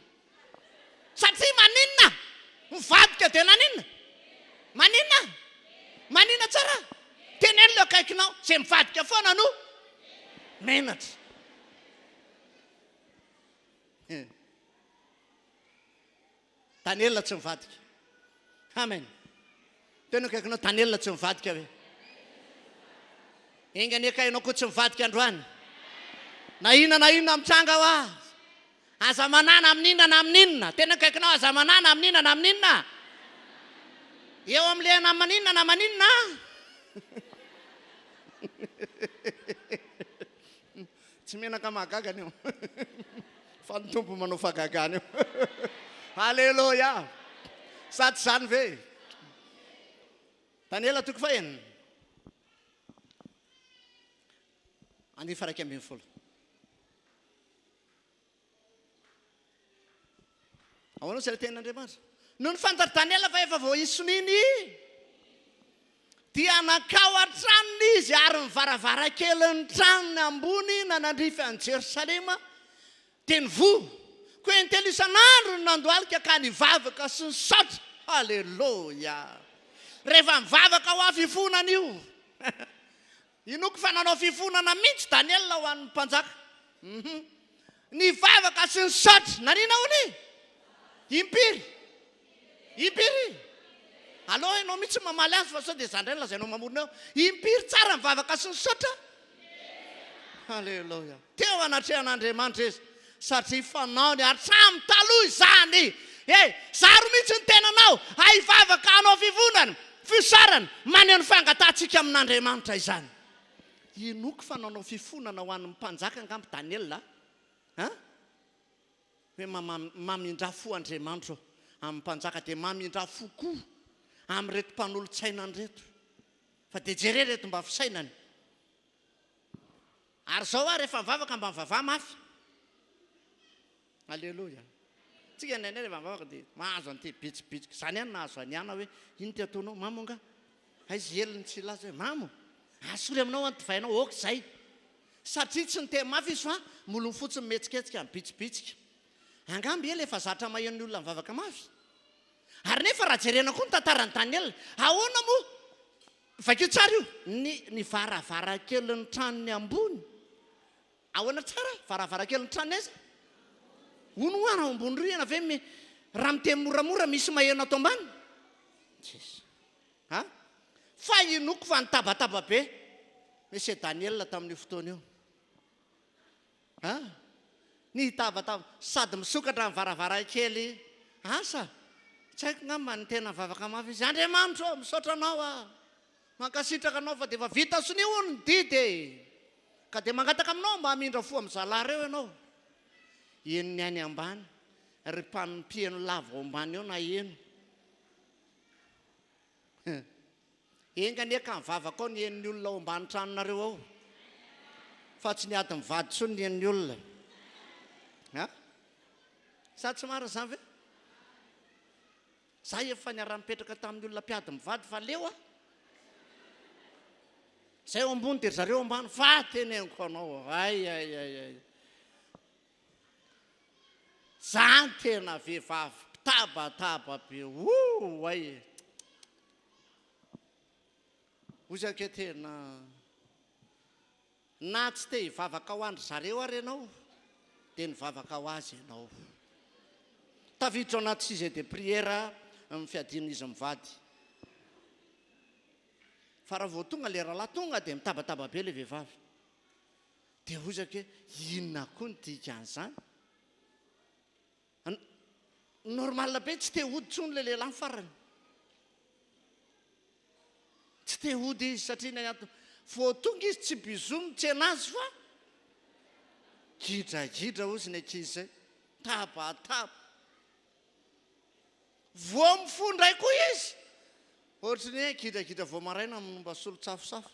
Satria maninona? Mivadika dia naninona? Maninona? Maninona tsara? Teneno ilay akaikinao, izay mivadika foana no menatra. Daniela tsy mivadika. Amen. Tena akaikinao Daniela tsy mivadika ve? Enga anie ka ianao koa tsy mivadika androany. Na inona na inona mitranga ho azy. Aza manana amin'inona na amin'inona. Tena akaikinao aza manana amin'inona na amin'inona. Eo amin'ilay na maninona na maninona. Tsy menaka mahagaga anio fa ny Tompo manao fahagagana io. Aleloia! Sa tsy izany ve? Daniela toko fahenina. Andininy faha 11. Ahoana izay tenin'Andriamanitra? Nony fantatr'i Daniela fa efa voaisy sonia ny. Dia nankao an-tranony izy, ary ny varavarankelin'ny tranony ambony nanandrify an'i Jerosalema dia nivoha. Koa intelo isan'andro no nandohalika ka nivavaka sy nisaotra. Haleloia! Rehefa mivavaka ho ahy fifonana io. Inoako fa nanao fifonana mihitsy Daniela ho an'ny mpanjaka. Hum. Nivavaka sy nisaotra. Nanina hono e? Impiry? Impiry? Aleo ianao mihitsy mamaly azy fa sao dia za indray no lazainao mamorona eo. Impiry tsara nivavaka sy nisaotra? Haleloia. Teo anatrehan'Andriamanitra izy satria fanaony hatramin'ny taloha izany. E, zaro mihitsy ny tenanao hivavaka hanao fivonana, fisaorana, maneho ny fangatahantsika amin'Andriamanitra izany. Inoako fa nanao fifonana ho an'ny mpanjaka angamba Daniela a? Hoe mamindrà fo Andriamanitra ô amin'ny mpanjaka dia mamindrà fo koa amin'ireto mpanolotsainany ireto. Fa dia jereo ireto mba fisainany. Ary izao aho rehefa mivavaka mba mivavaha mafy. Aleloia. Tsika indraindray rehefa mivavaka dia mahazo an'ity bitsibitsika. Izany ihany nahazo an'i Ana hoe ino ty ataonao? Mamo angaha? Aiza i Eliny tsy hilaza hoe mamo? Asory aminao ny divainao, ok izay. Satria tsy niteny mafy izy fa molony fotsiny mihetsiketsika, mibitsibitsika. Angamba i Ely efa zatra maheno ny olona mivavaka mafy. Ary nefa raha jerena koa ny tantaran'i Daniela, ahoana moa Vakio tsara io, ny ny varavarankelin'ny tranony ambony. Ahoana tsara? Varavarankelin'ny tranony aiza? Hono hoa raha ao ambony rihana ve mi raha miteny moramora misy maheno ato ambany? Tsisy. Ha? Fa inoako fa nitabataba be Monsieur Daniel tamin'io fotoana io. Ha? Nitabataba sady misokatra ny varavarankely. Asa? Tsy haiko ngamba ny tena vavaka mafy izy. Andriamanitra ô, misaotra anao aho. Mankasitraka anao fa dia efa vita sonia hono ny didy e! Ka dia mangataka aminao mba hamindra fo amin'ny zalahy ireo ianao. Henon'ny any ambany, ry mpampieno lava ao ambany ao naheno. Enga anie ka mivavaka ao ny henon'ny olona ao ambany tranonareo ao fa tsy ny ady mivady intsony ny henon'ny olona. Ha? Sa tsy marina izany ve? Za efa niara-nipetraka tamin'ny olona mpiady mivady fa leo aho. Zay ao ambony dia ry zareo ambany fa teneniko anao ay ay ay ay. Zany tena vehivavy mpitabataba be ouh ay. Ozy ake tena na tsy te hivavaka ho an-dry zareo ary ianao dia nivavaka ho azy ianao. Tafiditra ao anaty sujet de prière ny fiadian'izy mivady. Fa raha vao tonga ilay rahalahy tonga dia mitabataba be ilay vehivavy. Dia hoy zako hoe inona koa ny dikan'izany? Normal be tsy te hody intsony ilay lehilahy farany. Tsy te hody izy satria ny antony vao tonga izy tsy bisous mitsena azy fa gidragidra hozy ny ankizy izay. Tabataba. Vao mifoha indray koa izy. Ohatry ny hoe gidragidra vao maraina no mba solon-tsafosafo.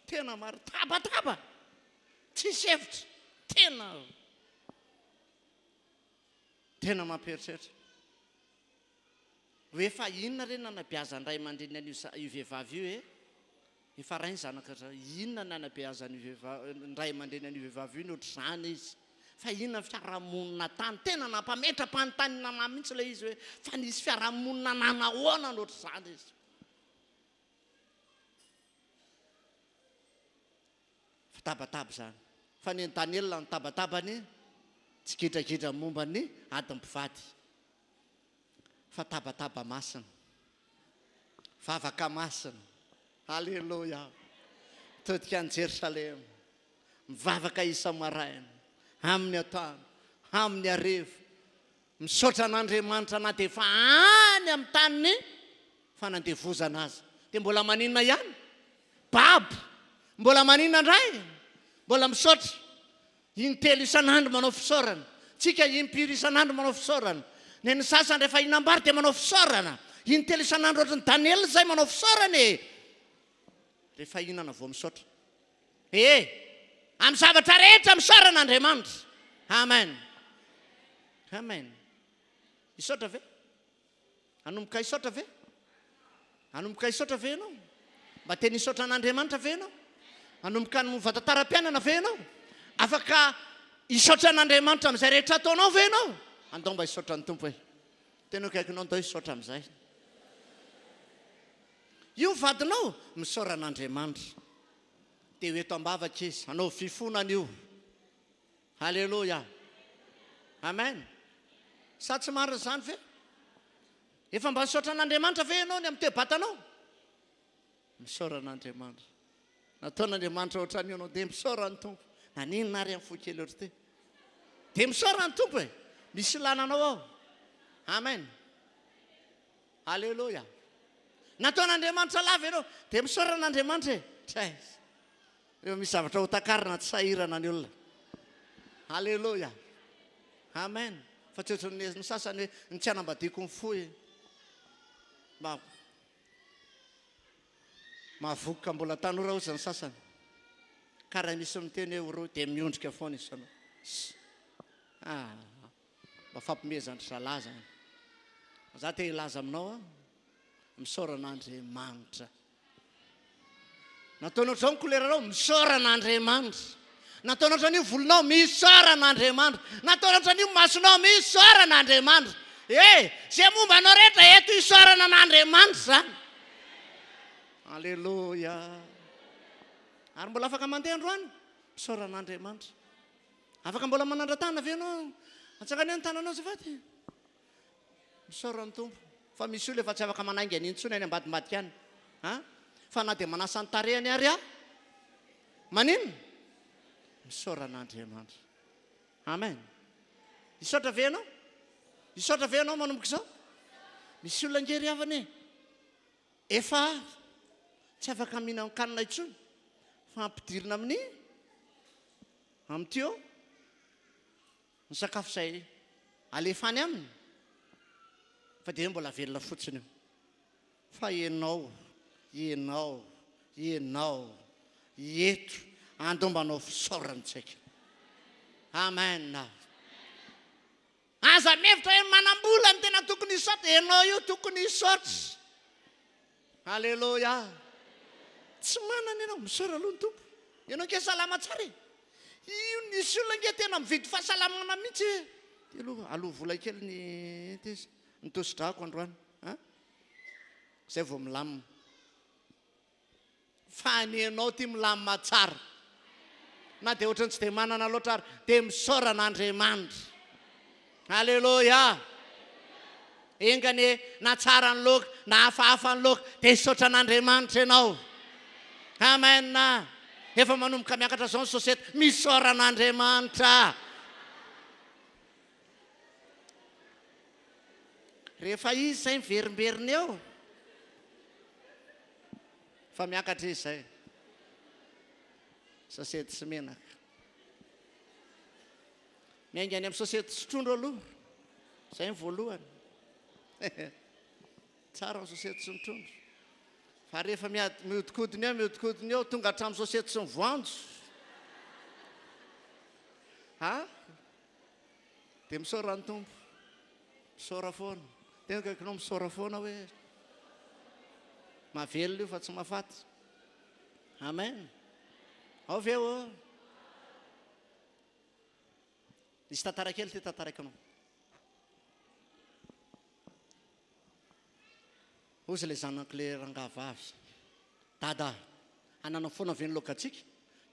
Tena marina. Tabataba! Tsisy hevitra. Tena tena mampieritreritra. Hoe fa inona re nanabeazan'ny ray aman-dreniny an'io io vehivavy io e? Efa ray ny zanaka zareo. Inona nanabeazan'io vehivavy ny ray aman-dreny an'io vehivavy io ny ohatr'izany izy? Fa inona ny fiarahamonina tany? Tena nampametra-panontaniana anah mihitsy ilay izy hoe fa nisy fiarahamonina nanahoana ny ohatr'izany izy? Fitabataba izany. Fa ny an'i Daniela ny tabatabany tsy gidragidra momba ny adin'ny mpivady fa tabataba masina. Vavaka masina. Aleloia. Mitodika any Jerosalema. Mivavaka isa-maraina, amin'ny atoandro, amin'ny hariva. Misaotra an'Andriamanitra na dia efa any amin'ny tanin'ny fanandevozana aza. Dia mbola maninona ihany? Babo! Mbola maninona indray? Mbola misaotra. Intelo isan'andro manao fisaorana. Tsika impiry isan'andro manao fisaorana. Ny an'ny sasany rehefa hihinam-bary dia manao fisaorana. Intelo isan'andro ohatran'i Daniela izay manao fisaorana e! Rehefa hihinana vao misaotra. E! Amin'ny zavatra rehetra misaorana Andriamanitra. Amen. Amen. Hisaotra ve? Hanomboka hisaotra ve? Hanomboka hisaotra ve ianao? Mba tena hisaotra an'Andriamanitra ve ianao? Hanomboka hanova tantaram-piainana ve ianao? Afaka hisaotra an'Andriamanitra amin'izay rehetra ataonao ve ianao? Andao mba hisaotra ny Tompo e! Tena akaikinao andao hisaotra amin'izay. Io ny vadinao, misaora an'Andriamanitra. Dia ho eto am-bavaka izy, hanao fifonana io. Aleloia! Amen! Sa tsy marina izany ve? Efa mba nisaotra an'Andriamanitra ve ianao ny amin'ny toe-batanao? Misaora an'Andriamanitra. Nataon'Andriamanitra ohatran'io ianao, dia misaora ny Tompo. Naninona ary amin'ny fo kely ohatr'ity? Dia misaora ny Tompo e! Misy ilana anao ao. Amen. Aleloia. Nataon'Andriamanitra lava ianao, dia misaora an'Andriamanitra e! Treize. Rehefa misy zavatra ho takarina tsy sahirana ny olona. Aleloia. Amen. Fa tsy ohatran'ny ny sasany hoe ny tsy hanambadiako ny fohy. Mba mahavoky ka mbola tanora ozy ny sasany. Ka raha misy miteny hoe oroa dia miondrika foana izy anao. Ah, mba fampimehezan-dry zalahy zany. Za te hilaza aminao aho, misaora an'Andriamanitra. Nataonao ohatr'izao ny couleur-nao, misaora an'Andriamanitra. Nataonao ohatran'io volonao, misaora an'Andriamanitra. Nataonao ohatran'io masonao, misaora an'Andriamanitra. Eh, izay momba anao rehetra eto isaorana an'Andriamanitra izany. Alléluia. Ary mbola afaka mandeha androany? Misaora an'Andriamanitra. Afaka mbola manandra-tanana ve ianao? Atsangano ny tananao azafady. Misaora ny Tompo fa misy olona efa tsy afaka manainga an'iny intsony any ambadimbadika any an! Fa na dia manasa ny tarehiny ary aho, maninona? Misaora an'Andriamanitra. Amen. Hisaotra ve ianao? Hisaotra ve ianao manomboka izao? Misy olona ange ry havana e! Efa tsy afaka mihinan-kanina intsony fa ampidirina amin'ny amin'ny tuyau. Ny sakafo izay alefa any aminy fa dia hoe mbola velona fotsiny io. Fa ianao, ianao, ianao, eto andao mba hanao fisaorana tsika. Amen. Aza mihevitra hoe manam-bola no tena tokony hisaotra, ianao io tokony hisaotra. Aleloia. Tsy manana ianao, misaora aloha ny Tompo. Ianao ange salama tsara e. Io nisy olona ange tena mividy fahasalamana mihitsy e. Ty aloha aloha vola kely ny ity izy, ny tosi-drako androany. An? Zay vao milamina. Fa ny anao ty milamina tsara. Na dia ohatran'ny tsy dia manana loatra ary dia misaora an'Andriamanitra. Aleloia. Enga anie na tsara ny loka na hafahafa ny loka dia hisaotra an'Andriamanitra ianao. Amen. Efa manomboka miakatra izao ny sosety. Misaora an'Andriamanitra. Rehefa izy izay miverimberina eo fa miakatra izy izay. Sosety sy menaka. Miainga any amin'ny sosety sy trondro aloha. Izay ny voalohany. Tsara ny sosety sy ny trondro. Fa rehefa mihodinkodina eo, mihodinkodina eo, tonga hatramin'ny sosety sy ny voanjo. Ha? Dia misaora ny Tompo. Misaora foana. Tena akaikinao misaora foana hoe mahavelona io fa tsy mahafaty. Amen. Ao ve ô? Nisy tantara kely ity tantaraiko anao. Hozy ilay zanak'ilay rangahy vavy, Dada, hanana foana ve ny laokantsika?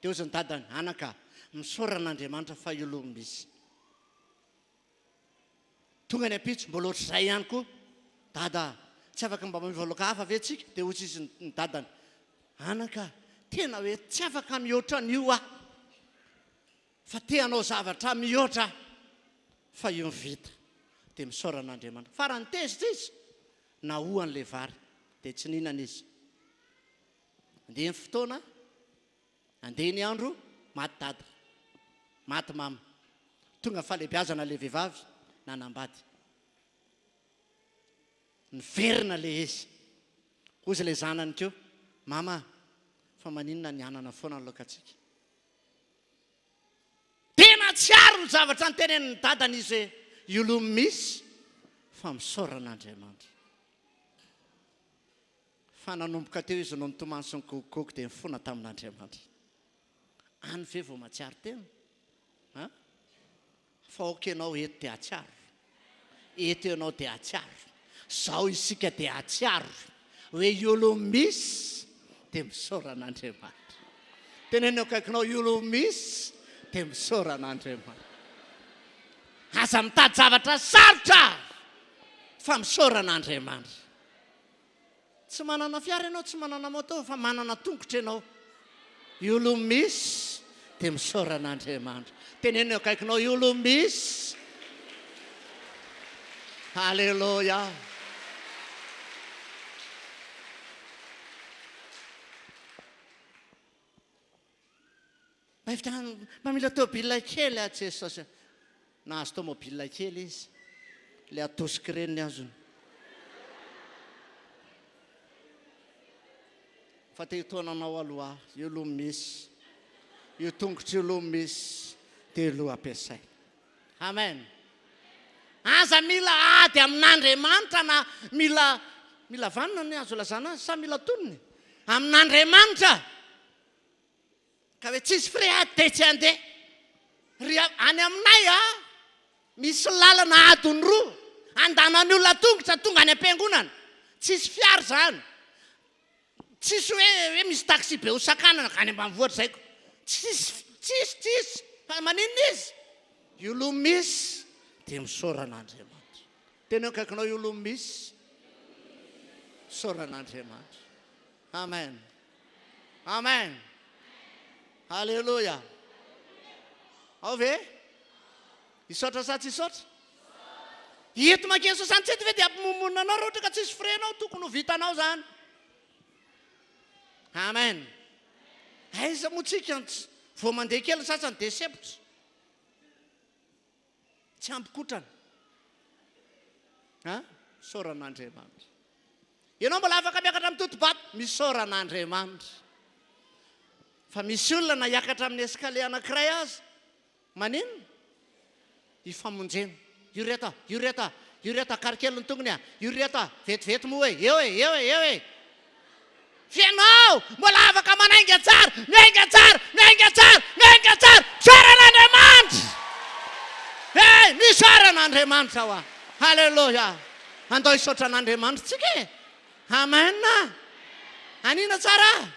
Dia hozy ny dadany, Anaka, misaora an'Andriamanitra fa io aloha misy. Tonga ny ampitso, mbola ohatr'izay ihany koa. Dada, tsy afaka mba miova loka hafa ve tsika? Dia hozy izy ny dadany, Anaka, tena hoe tsy afaka mihoatra an'io aho. Fa te hanao zavatra mihoatra aho. Fa io ny vita. Dia misaora an'Andriamanitra. Farany tezitra izy, nahoa an'ilay vary. Dia tsy nihinana izy. Andeha ny fotoana, andeha ny andro, maty dada. Maty mama. Tonga ny fahalehibiazana ilay vehivavy, nanambady. Niverina ilay izy. Hozy ilay zanany koa, Mama, fa maninona ny anana foana ny laokantsika? Tena tsy ary ny zavatra notenenin'ny dadany izy hoe, io loha misy fa misaora an'Andriamanitra. Fa nanomboka teo izy no nitomany sy nigogogogo dia nifona tamin'Andriamanitra. Any ve vao mahatsiaro tena? An? Fa aoka ianao eto dia hahatsiaro. Eto ianao dia hahatsiaro. Izao isika dia hahatsiaro hoe io aloha misy dia misaora an'Andriamanitra. Teneno eo akaikinao io aloha misy dia misaora an'Andriamanitra. Aza mitady zavatra sarotra fa misaora an'Andriamanitra. Tsy manana fiara ianao, tsy manana moto fa manana tongotra ianao. Io aloha misy dia misaora an'Andriamanitra. Teneno eo akaikinao io aloha misy. Alléluia. Mba efa mba mila tôbila kely aho Jesosy. Nahazo tômôbila kely izy. Ilay atosiky ireny ny azony. Fa te hitaona anao aloha aho. Io aloha misy. Io tongotra io aloha misy. Dia io aloha ampiasaina. Amen. Aza mila ady amin'Andriamanitra na mila mila vanona ny azo ilazana azy sa mila tonony amin'Andriamanitra. Ka hoe tsisy frais ady dia tsy handeha. Ry any aminay a, misy lalana adiny roa andanan'ny olona tongotra tonga any am-piangonana. Tsisy fiara izany. Tsisy hoe hoe misy taxi be ho sakanana any ambanivohitra izay ko. Tsisy tsisy tsisy. Fa maninona izy? Io loha misy dia misaora an'Andriamanitra. Tena eo akaikinao io loha misy. Misaora an'Andriamanitra. Amen. Amen. Alléluia. Ao ve? Hisaotra sa tsy hisaotra? Eto mankeny 67 ve dia ampimomonina anao raha ohatra ka tsisy frais anao tokony ho vitanao zany. Amen. Aiza moa tsika vao mandeha kely ny sasany dia sempotra. Tsy ampy kotrana. Ha? Misaora an'Andriamanitra. Ianao mbola afaka miakatra amin'ny totobato. Misaora an'Andriamanitra. Fa misy olona na hiakatra amin'ny escalier anankiray aza, maninona? Ifamonjena. Io reto a, io reto a, io reto akary kely ny tongony a, io reto a, vetivety moa e, eo e, eo e, eo e. F'ianao mbola afaka manainga tsara, miainga tsara, miainga tsara, miainga tsara. Misaora an'Andriamanitra! Hey, misaora an'Andriamanitra hoa. Haleloia. Andao hisaotra an'Andriamanitra tsika e. Amen. Anina tsara.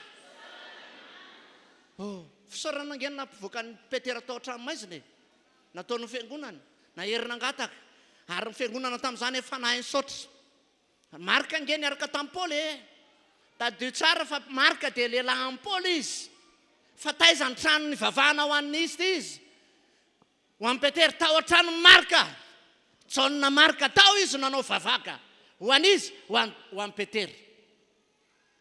Oh, fisaorana ange no nampivoaka an'i Petera tao an-tranomaizina e. Nataon'ny fiangonana, nahery nangataka. Ary ny fiangonana tamin'izany efa nahay nisaotra. Marka ange niaraka tamin'i Paoly e! Tadidio tsara fa Marka dia lehilahin'i Paoly izy. Fa taiza ny trano nivavahana ho an'ny izy ity izy? Ho an'i Petera, tao an-tranon'i Marka. Jaona Marka, tao izy no nanao vavaka. Ho an'iza? Ho an'i, ho an'i Petera.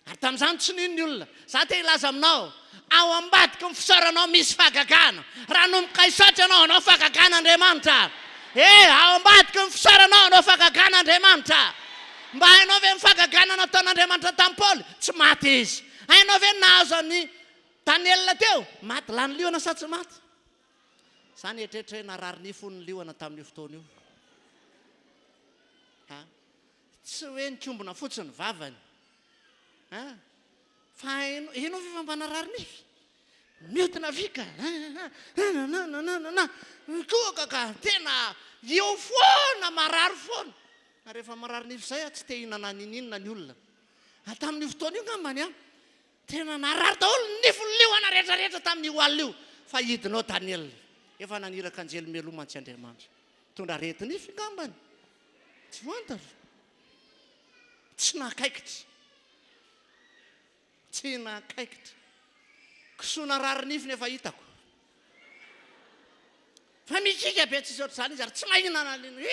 Ary tamin'izany tsy nino ny olona. Za te hilaza aminao, ao ambadiky ny fisaoranao misy fahagagana. Raha hanomboka hisaotra ianao, hanao fahagagana Andriamanitra. E, ao ambadiky ny fisaoranao hanao fahagagana Andriamanitra. Mba hainao ve ny fahagagana nataon'Andriamanitra tamin'i Paoly? Tsy maty izy. Hainao ve ny nahazo an'i Daniela teo? Maty lany liona sa tsy maty? Za nieritreritra hoe narary nify hono ny liona tamin'io fotoana io. Ha? Tsy hoe nikombona fotsiny ny vavany an! Fa haino, ianao ve efa mba narary nify? Miodina fika nananananana, mikohaka ka tena eo foana, marary foana. Ary rehefa marary nify izay an, tsy te hihinana ninoninona ny olona. Ary tamin'io fotoana io angambany an, tena narary daholo ny nifin'ny liona rehetra rehetra tamin'io alina io. Fa hidinao Daniel, efa naniraka anjely mialoha mantsy Andriamanitra. Mitondra areti-nify angambany. Tsy fantatra. Tsy nahakaikitra. Tsy nahakaikitra. Kisoa narary nify no efa hitako. Fa mikiaka be tsisy ohatr'izany izy ary tsy mahinana an'iny.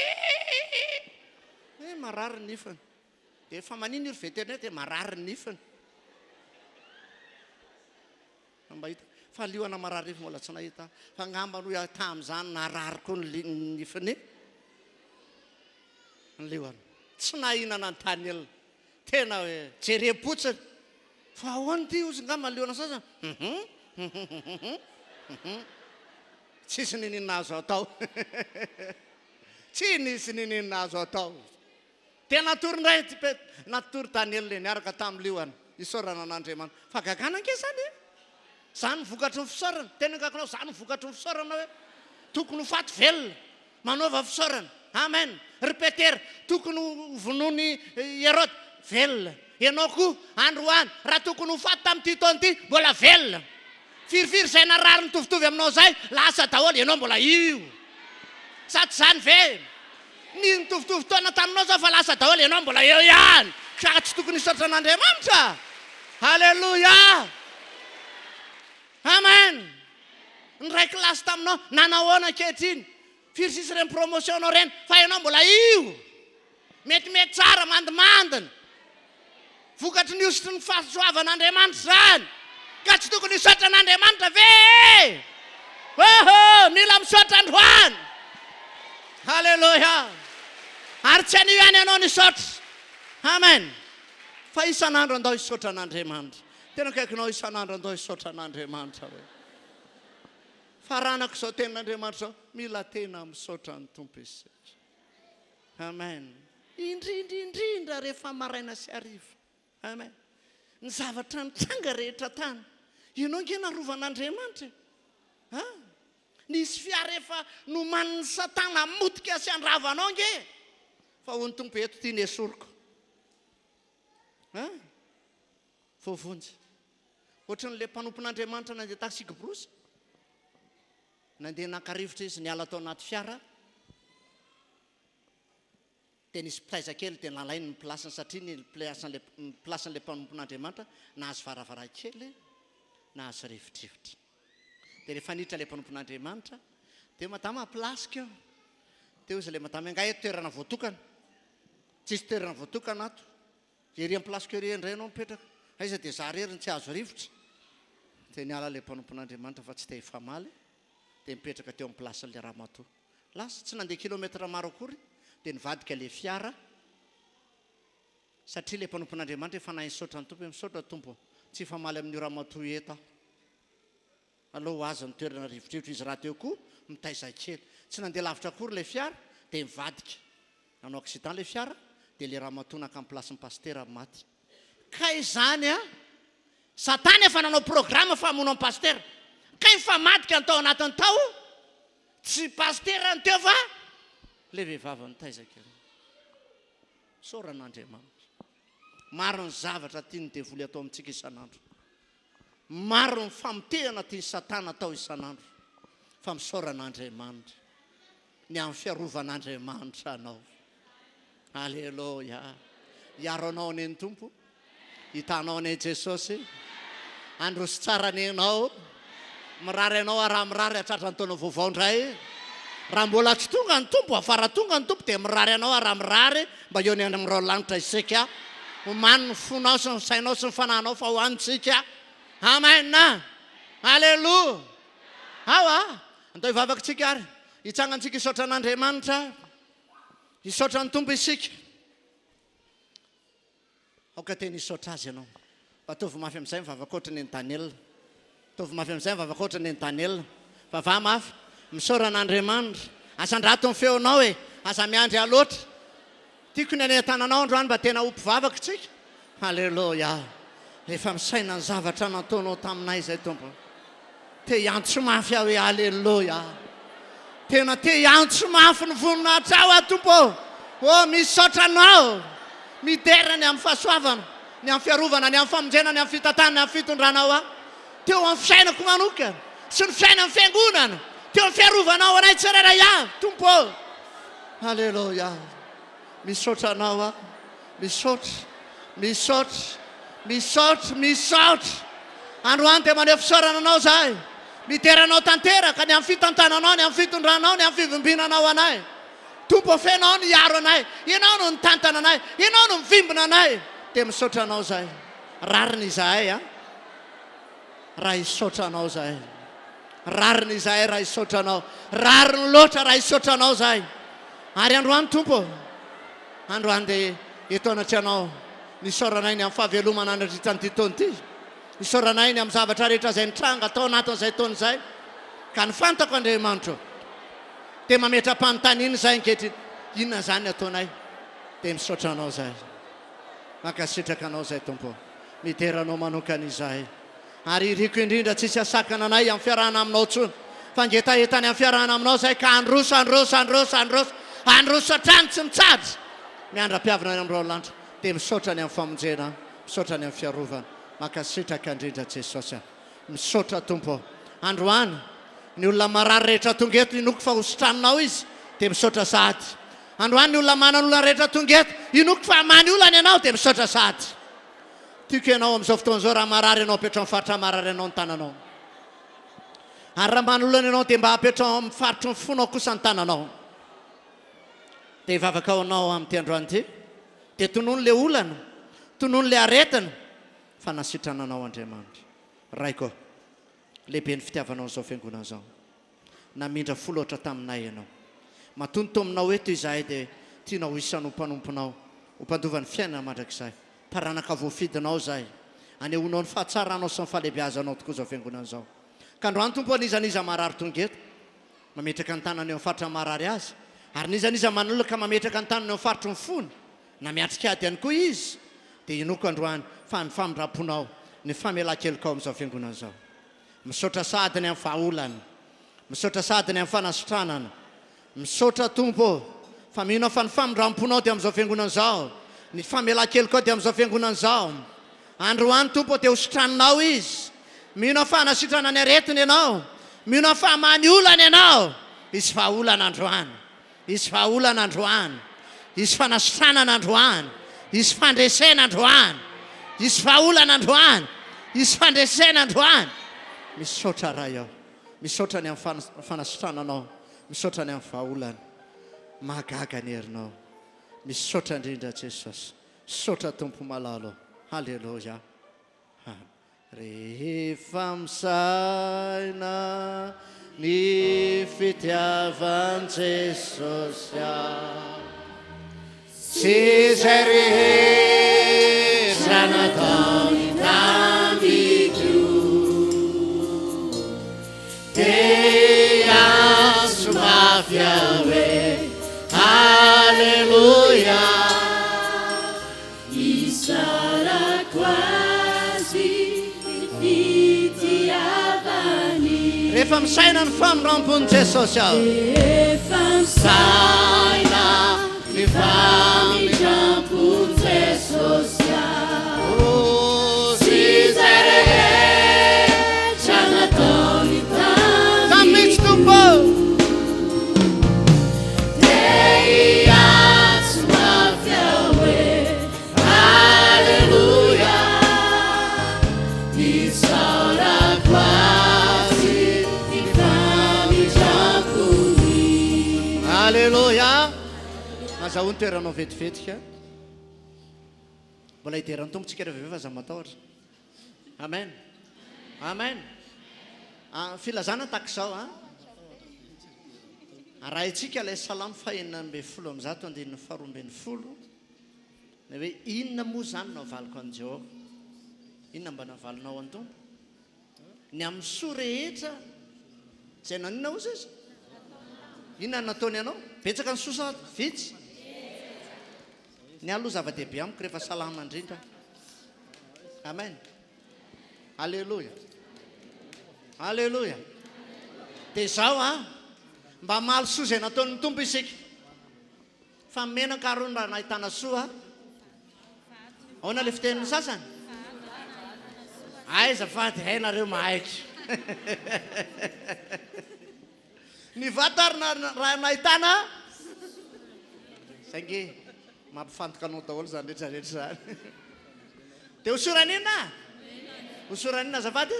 Eh, marary ny nifiny. Dia efa manino io ry vétérinaire dia marary ny nifiny. Mba hita. Fa liona marary nify mbola tsy nahita aho. Fa angamba noho aho tamin'izany narary koa ny nifiny ny liona. Tsy nahinana an'i Daniel. Tena hoe jerem-potsiny. Fa ahoana ity hozy angamba ny liona sasany? Hum hum hum. Tsisy niniana azo atao. Tsy nisy niniana azo atao. Dia natory indray ity Pet, natory Daniela niaraka tamin'ny liona. Isaorana an'Andriamanitra. Fahagagana ange izany e! Izany no vokatry ny fisaorana. Tena akaikinao, izany no vokatry ny fisaorana hoe tokony ho faty velona. Manaova fisaorana. Amen. Ry Petera, tokony ho vonoin'i Heroda, velona. Ianao koa, androany, raha tokony ho faty tamin'ity taona ity, mbola velona. Firifiry izay narary mitovitovy aminao izay, lasa daholo, ianao mbola io. Sa tsy izany ve? Ny nitovitovy taona taminao izao fa lasa daholo, ianao mbola eo ihany. Ka tsy tokony hisaotra an'Andriamanitra? Aleloia! Amen! Niray kilasy taminao, nanahoana ankehitriny? Firy sisa ireny promotion-nao ireny fa ianao mbola io! Metimety tsara, mandimandina. Vokatry ny hosotry ny fahasoavan'Andriamanitra izany. Ka tsy tokony hisaotra an'Andriamanitra ve e? Oho, mila misaotra androany. Haleloia. Ary tsy anio ihany ianao no hisaotra. Amen. Fa isan'andro andao hisaotra an'Andriamanitra. Tena akaikinao isan'andro andao hisaotra an'Andriamanitra hoe. Faranako izao tenin'Andriamanitra izao, mila tena misaotra ny Tompo isika. Amen. Indrindra indrindra rehefa maraina sy hariva. Amen. Ny zavatra nitranga rehetra tany. Ianao ange narovan'Andriamanitra e. Ha? Nisy fiara efa nomanin'i Satana hamotika sy handrava anao ange. Fa hoy ny Tompo eto ity nesoriko. Ha? Voavonjy. Ohatran'ilay mpanompon'Andriamanitra nandeha taxi-brousse. Nandeha naka rivotra izy niala tao anaty fiara dia nisy mpitaiza kely dia nalainy ny place-ny satria ny place-n'ilay ny place-n'ilay mpanompon'Andriamanitra nahazo varavarankely nahazo rivodrivotra. Dia rehefa niditra ilay mpanompon'Andriamanitra dia madama place-ko io. Dia hoy izy ilay madama angaha eto toerana voatokana? Tsisy toerana voatokana ato. Ery am place-ko ery indray ianao mipetraka. Aiza dia za rery no tsy azo rivotra. Dia niala ilay mpanompon'Andriamanitra fa tsy te hifamaly dia nipetraka teo am place-n'ilay ramatoa. Lasa, tsy nandeha kilomètre maro akory dia nivadika ilay fiara satria ilay mpanompon'Andriamanitra efa nahay nisaotra ny Tompo hoe misaotra Tompo ô, tsy hifamaly amin'io ramatoa io eto aho. Aleo ho azy ny toerana rivodrivotra, izy rahateo koa mitaiza kely. Tsy nandeha lavitra akory ilay fiara dia nivadika. Nanao accident ilay fiara dia ilay ramatoa naka ny place-n'ny pasitera maty. Kay izany an! Satana efa nanao programme fa hamono an'i pasitera. Kay nifamadika ny tao anatiny tao, tsy pasitera no teo fa ilay vehivavy nitaiza kely. Isaorana Andriamanitra. Maro ny zavatra tian'ny devoly atao amintsika isan'andro. Maro ny famotehana tian'i Satana atao isan'andro, fa misaora an'Andriamanitra ny amin'ny fiarovan'Andriamanitra anao. Aleloia! Hiaro anao anie ny Tompo, hitanao anie Jesosy, handroso tsara anie ianao, mirary anao aho raha mirary hahatratra ny taona vaovao indray. Raha mbola tsy tonga ny Tompo, afara tonga ny Tompo dia mirary anao aho raha mirary Mba eo ny any amin'ireo lanitra isika. Omano ny fonao sy ny sainao sy ny fanahinao fa ho any isika. Amen! Aleloia! Ao a! Andao hivavaka isika ary hitsangantsika hisaotra an'Andriamanitra. Hisaotra ny Tompo isika. Aoka tena hisaotra Azy ianao. Mba ataovy mafy amin'izay mivavaka ohatry ny an'i Daniela. Ataovy mafy amin'izay mivavaka ohatry ny an'i Daniela. Vavaha mafy. Misaora an'Andriamanitra. Asandrato ny feonao e. Aza miandry ahy loatra. Tiako ny hanentananao androany mba tena ho mpivavaka isika. Aleloia. Rehefa misaina ny zavatra nataonao taminay izay Tompo. Te hiantso mafy aho hoe Aleloia. Tena te hiantso mafy ny voninahitrao aho Tompo ô. Ô, misaotra Anao. Midera ny amin'ny fahasoavana, ny amin'ny fiarovana, ny amin'ny famonjena, ny amin'ny fitantanana, ny amin'ny fitondranao ahy. Teo amin'ny fiainako manokana sy ny fiainan'ny Fiangonana, teo amin'ny fiarovanao anay tsirairay avy, Tompo ô. Aleloia. Misaotra Anao aho. Misaotra, misaotra, misaotra, misaotra. Androany dia maneho fisaorana Anao izahay. Midera Anao tanteraka ny amin'ny fitantananao, ny amin'ny fitondranao, ny amin'ny fivimbinanao anay. Tompo ô, f'Ianao no hiaro anay, Ianao no nitantana anay, Ianao no mivimbina anay. Dia misaotra Anao izahay. Rariny izahay an, raha hisaotra Anao izahay. Rariny izahay raha hisaotra Anao. Rariny loatra raha hisaotra Anao izahay. Ary androany Tompo ô, Androany dia eto anatrehanao ny isaoranay ny amin'ny fahavelomana nandritra an'ity taona ity. Isaoranay ny amin'ny zavatra rehetra izay nitranga tao anatin'izay taona izay. Ka ny fantako Andriamanitro dia mametra-panontaniana izahay ankehitriny, inona izany ny ataonay? Dia misaotra Anao izahay. Mankasitraka Anao izahay Tompo ô. Midera Anao manokana izahay. Ary iriko indrindra tsy hisy hahasakana anay amin'ny fiarahana Aminao intsony. Fa hangetaheta ny amin'ny fiarahana Aminao izahay ka handroso, handroso, handroso, handroso, handroso hatrany tsy mitsahatra. Miandra-piavina any amin'ny rahona lanitra. Dia misaotra ny amin'ny famonjena, misaotra ny amin'ny fiarovana. Mankasitraka indrindra Jesosy a. Misaotra Tompo ô. Androany, ny olona marary rehetra tonga eto, inoako fa hositraninao izy, dia misaotra sahady. Androany, ny olona manana olana rehetra tonga eto, inoako fa hamaha ny olany ianao, dia misaotra sahady. Tiako ianao amin'izao fotoana izao, raha marary ianao, apetraho amin'ny faritra marary anao ny tananao. Ary raha manana olana ianao, dia mba apetraho amin'ny faritry ny fonao kosa ny tananao. Dia hivavaka ho anao amin'ity androany ity. Dia tonony ilay olana, tonony ilay aretina, fa nasitrana anao Andriamanitra. Raiko ô, lehibe ny fitiavanao an'izao fiangonana izao. Namindra fo loatra taminay Ianao. Matoa nitaominao eto izahay dia tianao ho isan'ny ho mpanomponao, ho mpandova ny fiainana mandrakizay. Taranaka voafidinao izahay. Anehoanao ny fahatsaranao sy ny fahalehibeazanao tokoa izao fiangonana izao. Ka androany Tompo ô, n'iza n'iza marary tonga eto, mametraka ny tanany eo amin'ny faritra maharary azy, ary n'iza n'iza manolona ka mametraka ny tanany eo amin'ny faritry ny fony, na miatrika ady ihany koa izy, dia inoako androany fa ny famindram-ponao, ny famelan-kelokao amin'izao fiangonana izao. Misaotra sahady ny amin'ny vahaolana. Misaotra sahady ny amin'ny fanasitranana. Misaotra Tompo ô, fa mino aho fa ny famindram-ponao dia amin'izao fiangonana izao, ny famelan-kelokao dia amin'izao fiangonana izao. Androany Tompo ô dia ho sitraninao izy. Mino aho fa hanasitrana ny aretiny Ianao. Mino aho fa hamaha ny olany Ianao. Hisy vahaolana androany. Hisy vahaolana androany. Hisy fanasitranana androany. Hisy fandresena androany. Hisy vahaolana androany. Hisy fandresena androany. Misaotra Ray ô. Misaotra ny amin'ny fanasitrananao. Misaotra ny amin'ny vahaolana. Mahagaga ny herinao. Misaotra indrindra Jesosy. Misaotra Tompo malala ô. Haleloia. Rehefa misaina ny fitiavan'i Jesosy ahy Sy izay rehetra nataony tamiko Dia hiantso mafy aho hoe Aleloia. Isaorako azy ny fitiavany. Rehefa misaina ny famindrampon'i Jesosy aho. Rehefa misaina ny famindrampon'i Jesosy aho. Sy izay rehetra nataony tamiko. Tamiko Tompo. Dia hiantso mafy aho hoe, Aleloia! Isaorako Azy ny famindram-pony. Aleloia! Azahoa ny toeranao vetivetika. Mbola hidera ny Tompo tsika rehefa avy eo fa aza matahotra. Amen. Amen. Ah, filazana tahaka izao an. Arahintsika ilay salamo fahenina ambin'ny folo amby zato andininy faharoa ambin'ny folo. Ny hoe inona moa izany no avaliko an'i Jehovah? Inona mba navalinao an'i Tompo? Ny amin'ny soa rehetra izay naninona hozy izy? Inona no nataony anao? Betsaka ny soa sa vitsy? Ny ahy aloha zava-dehibe amiko rehefa salama indrindra aho. Amen. Aleloia. Aleloia. Dia izao an, mba hamaly soa izay nataon'ny Tompo isika. Fa menaka ary hono raha nahitana soa. Ahoana ilay fitenin'ny sasany? Aiza fa dia hainareo mahaiky. Ny vato ary raha nahitana Saingy mampifantoka anao daholo izany rehetra rehetra izany. Dia hosorana inona? Hosorana inona azafady?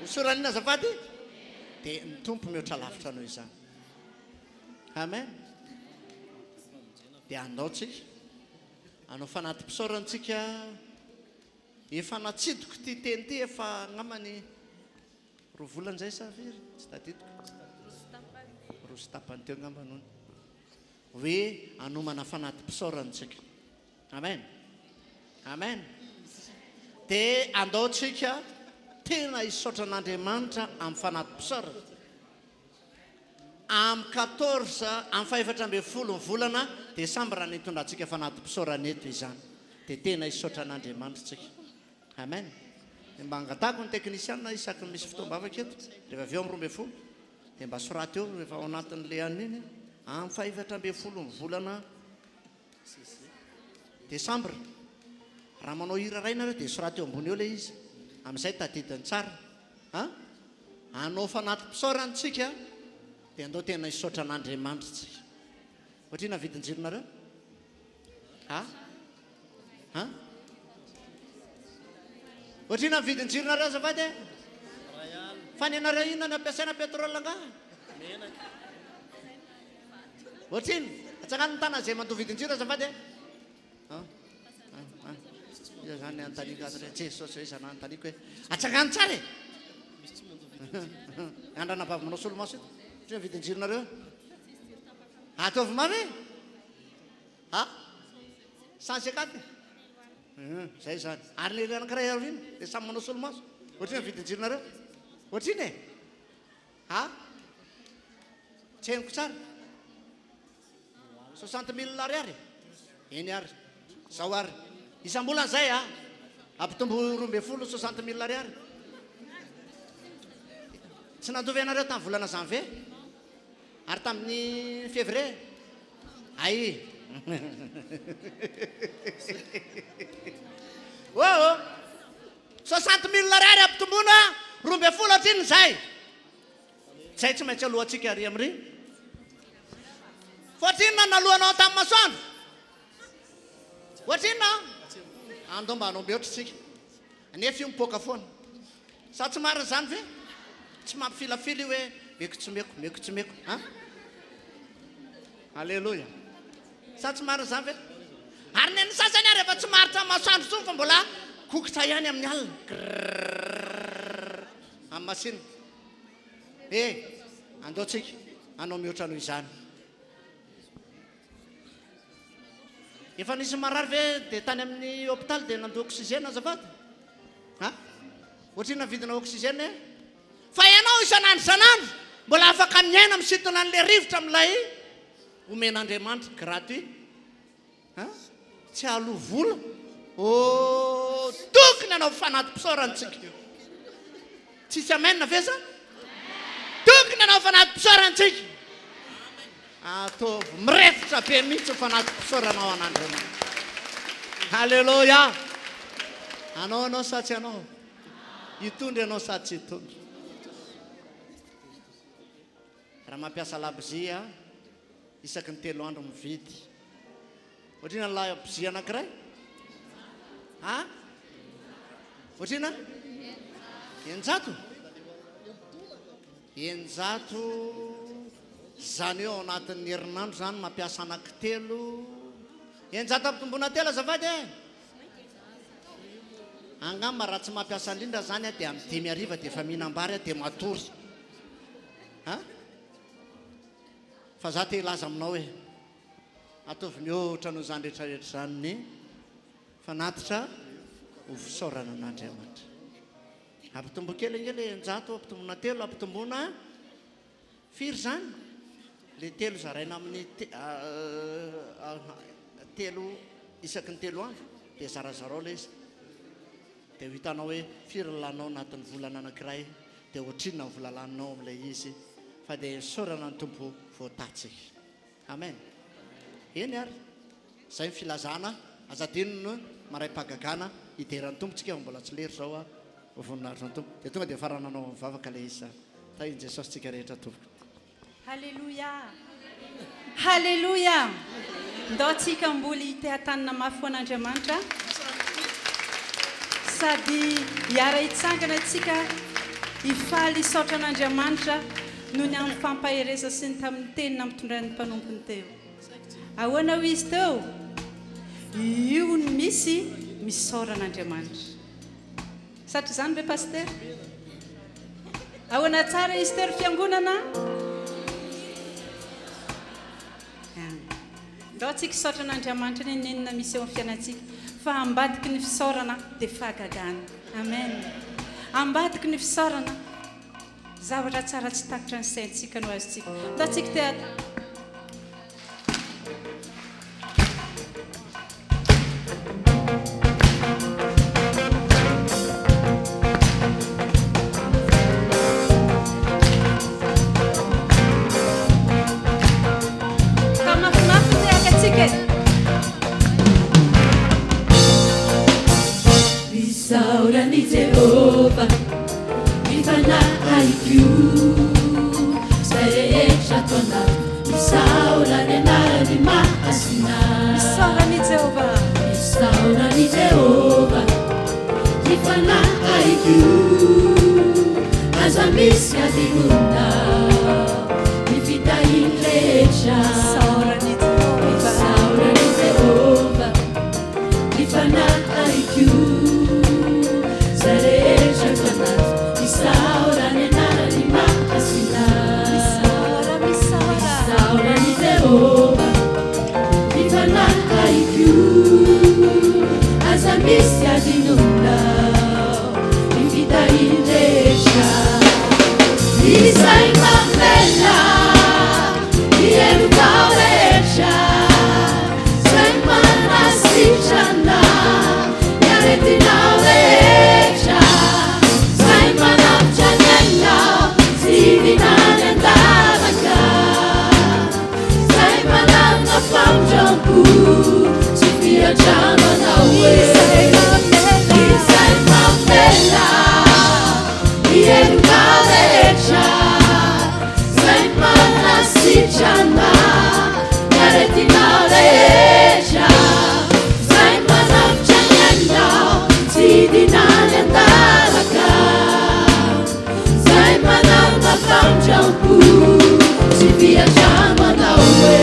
Hosorana inona azafady? Dia ny Tompo mihoatra lavitra noho izany. Amen. Dia andao tsika hanao fanati-pisaorana tsika. Efa natsidiko ity teny ity efa angambany Roa volana izay sa firy? Tsy tadidiko. Roa sy tapany teo angamba nony. Hoe hanomana fanati-pisaorana isika. Amen. Amen. Dia andao tsika tena hisaotra an'Andriamanitra amin'ny fanati-pisaorana. Amin'ny 14, amin'ny fahefatra ambin'ny folo ny volana. Desambra no hitondrantsika fanati-pisaorana eto izany. Dia tena hisaotra an'Andriamanitra isika. Amen. Dia mba angatahako ny teknisiana isaky ny misy fotoam-bavaka eto, rehefa avy eo amin'ny 12, dia mba soraty eo rehefa ao anatin'ilay anona iny, amin'ny fahefatra ambin'ny folo ny volana Desambra. Raha manao hira iray nareo dia soraty eo ambony eo ilay izy. Amin'izay tadidiny tsara. Ha? Hanao fanati-pisaorana tsika dia andao tena hisaotra an'Andriamanitra tsika. Ohatrina ny vidin-jironareo? Ha? Ha? Ohatrina ny vidin-jironareo azafady e? Fa ny anareo inona ny ampiasaina pétrole angaha? Ohatrino? Atsangano ny tanana izay mandoa vidin-jiro azafady e. Ha? Ha? Ha? Iza zany anontaniako ato re? Jesosy ô, iza no anontaniako e? Atsangano tsara e! Andry anabavy manao solomaso eto. Ohatrino ny vidin-jironareo? Ataovy mafy e! Ha? 150 e? Hum, zay zany. Ary le anankiray aoriana, le samy manao solomaso. Ohatrino ny vidin-jironareo? Ohatrino e? Ha? Tsy henoko tsara. 60 mille ariary? Eny ary. Zao ary. Isam-bolana zay a. Ampitombo 12 60 mille ariary. Tsy nandovy anareo tamin'ny volana janvier? Ary tamin'ny février? Ay! Oh oh! 60 mille ariary ampitomboina 12 hatriny izay. Zay tsy maintsy alohantsika ary amin'ry. Fa ohatrinona no naloanao tamin'ny masoandro? Ohatrinona? Andao mba hanao mihoatra isika. Nefa io mipoaka foana. Sa tsy marina izany ve? Tsy mampifilafila io hoe meko tsy meko, meko tsy meko. An? Aleloia. Sa tsy marina izany ve? Ary ny an'ny sasany ary efa tsy maharitra amin'ny masoandro intsony fa mbola kokitra ihany amin'ny alina. Grrrr. Amin'ny masina. Eh, andao tsika hanao mihoatra noho izany. Efa nisy marary ve dia tany amin'ny hôpitaly dia nandoa oxygène azafady? Ha? Ohatrinona ny vidina oxygène e? Fa ianao isan'andro isan'andro mbola afaka miaina misintona an'ilay rivotra amin'ilay omen'Andriamanitra gratuit. Ha? Tsy haloa vola. Oh, tokony hanao fanati-pisaorana tsika. Tsisy amen ve zany? Tokony hanao fanati-pisaorana tsika. Ataovy mirefotra be mihitsy ny fanati-pisaorana ho an'Andriamanitra. Haleloia! Hanao ianao sa tsy hanao? Hitondra ianao sa tsy hitondra? Raha mampiasa labozia isaky ny telo andro mividy. Ohatrina ny labozia anankiray? Ha? Ohatrina? 600? 600 izany hoe ao anatin'ny herinandro izany mampiasa anankitelo. 600 ampitomboina telo azafady e! Angamba raha tsy mampiasa indrindra izany aho dia amin'ny dimy hariva dia efa mihinam-bary aho dia matory. Ha? Fa za te hilaza aminao hoe ataovy mihoatra noho izany rehetra rehetra izany ny fanatitra ho fisaorana an'Andriamanitra. Ampitombo kely ange le 600, ampitomboina telo, ampitomboina firy izany? Le telo zaraina amin'ny telo isaky ny telo andro dia zarazarao le izy. Dia ho hitanao hoe firy ny laninao anatin'ny volana anankiray, dia ohatrinona ny vola laninao amin'ilay izy, fa dia isaorana ny Tompo voatatsika. Amen. Eny ary, izay ny filazana, aza adino ny maraim-pahagagana, hidera ny Tompo tsika fa mbola tsy lera izao a, ho voninahitry ny Tompo. Dia tonga dia farananao amin'ny vavaka ilay izy izany. Tahin'i Jesosy tsika rehetra tompoko. Haleloia! Haleloia! Ndao tsika mboly hiteha-tanana mafy ho an'Andriamanitra sady hiara-hitsangana tsika hifaly hisaotra an'Andriamanitra noho ny amin'ny fampahereza sy ny tamin'ny teny nampitondrain'ny mpanompony teo. Ahoana hoy izy teo? Io no misy misaora an'Andriamanitra. Satry izany ve Pasitera? Ahoana tsara izy teo ry fiangonana? Ndao tsika hisaotra an'Andriamanitra n'inon'inona misy eo amin'ny fiainantsika fa ambadiky ny fisaorana dia fahagagana. Amen. Ambadiky ny fisaorana zavatra tsara tsy takitra ny saintsika no azontsika. Ndao tsika te. Fanahiko, aza misy adinoina ny fitahiany rehetra. Isaorana i Jehovah. Isaorana i Jehovah, ny fanahiko, izay rehetra ato anatiko. Isaorana ny anarany mahasina. Misaora, misaora. Isaorana i Jehovah, ny fanahiko, aza misy adinoina ny fitahiany rehetra. Izay mamela ny helokao rehetra, izay manasitrana ny aretinao rehetra, izay manavotra ny ainao tsy hidina any an-davaka, izay manana famindram-po sy fiantrana anao hoe. Izay mamela. Izay mamela ny helokao rehetra, izay manasitrana ny aretinao rehetra, izay manavotra ny ainao tsy hidina any an-davaka, izay manana famindram-po sy fiantrana anao hoe.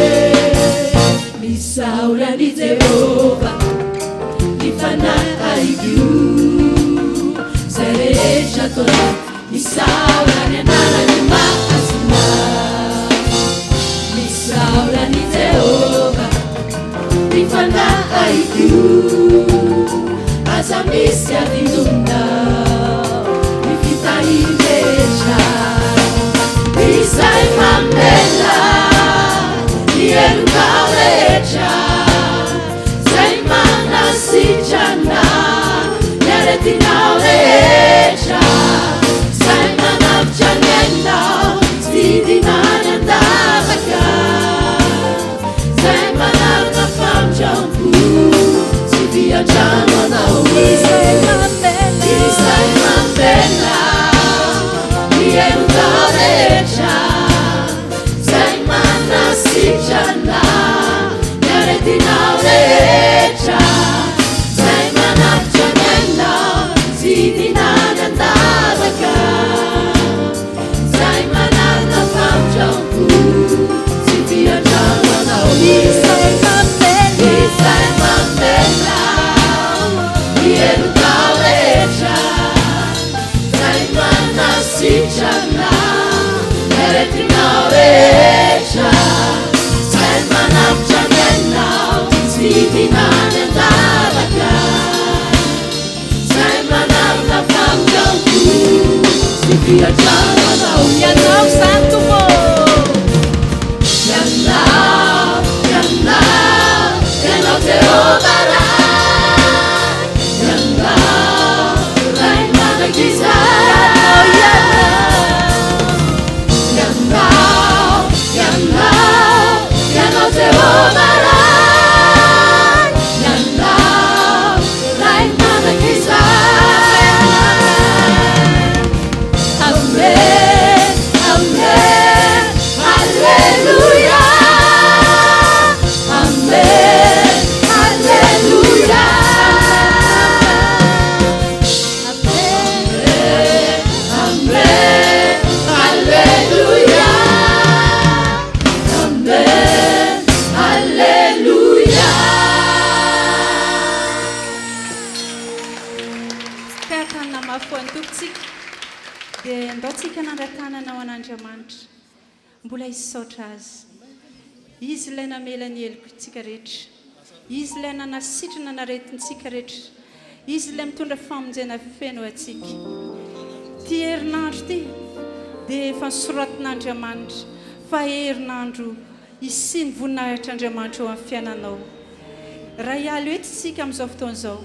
Misaora an'i Jehovah, ny fanahiko, izay rehetra ato anatiko. Misaora ny anarany mahasina. Misaora an'i Jehovah, ny fanahiko, aza misy adinoina ny fitahiany rehetra. Izay mamela ny helokao rehetra, izay manasitrana ny aretinao rehetra, izay manavotra ny ainao tsy hidina any an-davaka, izay manana famindram-po sy fiantrana anao. Izay mamela. Izay mamela ny helokao rehetra, izay manasitrana ny aretinao rehetra, izay manavotra ny ainao tsy hidina any an-davaka, izay manana famindram-po sy fiantrana anao. Izay mamela. Izay mamela ny helokao rehetra, izay manasitrana ny aretinao rehetra, izay manavotra ny ainao tsy hidina any an-davaka, izay manana famindram-po sy fiantrana anao. Ianao izany, Tompo. Ianao, Ianao, Ianao Jehovah Ray. Ianao, Ray mandrakizay. Ianao, Ianao, Ianao Jehovah Ray. Ianao, Ray mandrakizay. Amen, Amen, Alléluia. Amen, Alléluia. Amen, Amen, Alléluia. Amen, Alléluia. Tehatanana mafy ho an'ny Tompontsika. Dia ndao tsika hanandratanana ho an'Andriamanitra. Mbola hisaotra azy. Izy ilay namela ny helokontsika rehetra. Izy ilay nanasitrana ny aretintsika rehetra. Izy ilay mitondra famonjena feno antsika. Ty herinandro ity dia efa nosoratin'Andriamanitra fa herinandro hisian'ny voninahitr'Andriamanitra eo amin'ny fiainanao. Raha hiala eto isika amin'izao fotoana izao,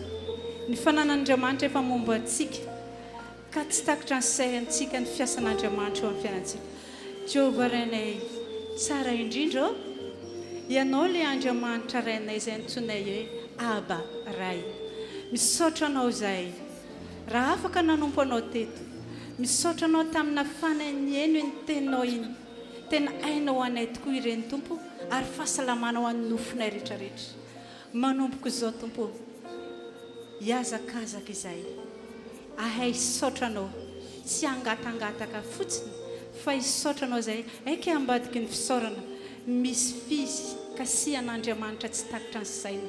ny fananan'Andriamanitra efa momba antsika ka tsy takatra ny saintsika ny fiasan'Andriamanitra eo amin'ny fiainantsika. Jehovah Rainay tsara indrindra ô, Ianao ilay Andriamanitra Rainay izay antsoinay hoe Aba Ray. Misaotra Anao izahay raha afaka nanompo Anao teto. Misaotra Anao tamin'ny nahafahanay nihaino iny teninao iny. Tena aina ho anay tokoa ireny, Tompo, ary fahasalamana ho an'ny nofonay rehetrarehetra. Manomboka izao, Tompo, hihazakazaka izahay. Ahay hisaotra Anao, tsy hangatangataka fotsiny fa hisaotra Anao izay aika ambadiky ny fisaorana misy fikasihan'Andriamanitra tsy takitra ny saina.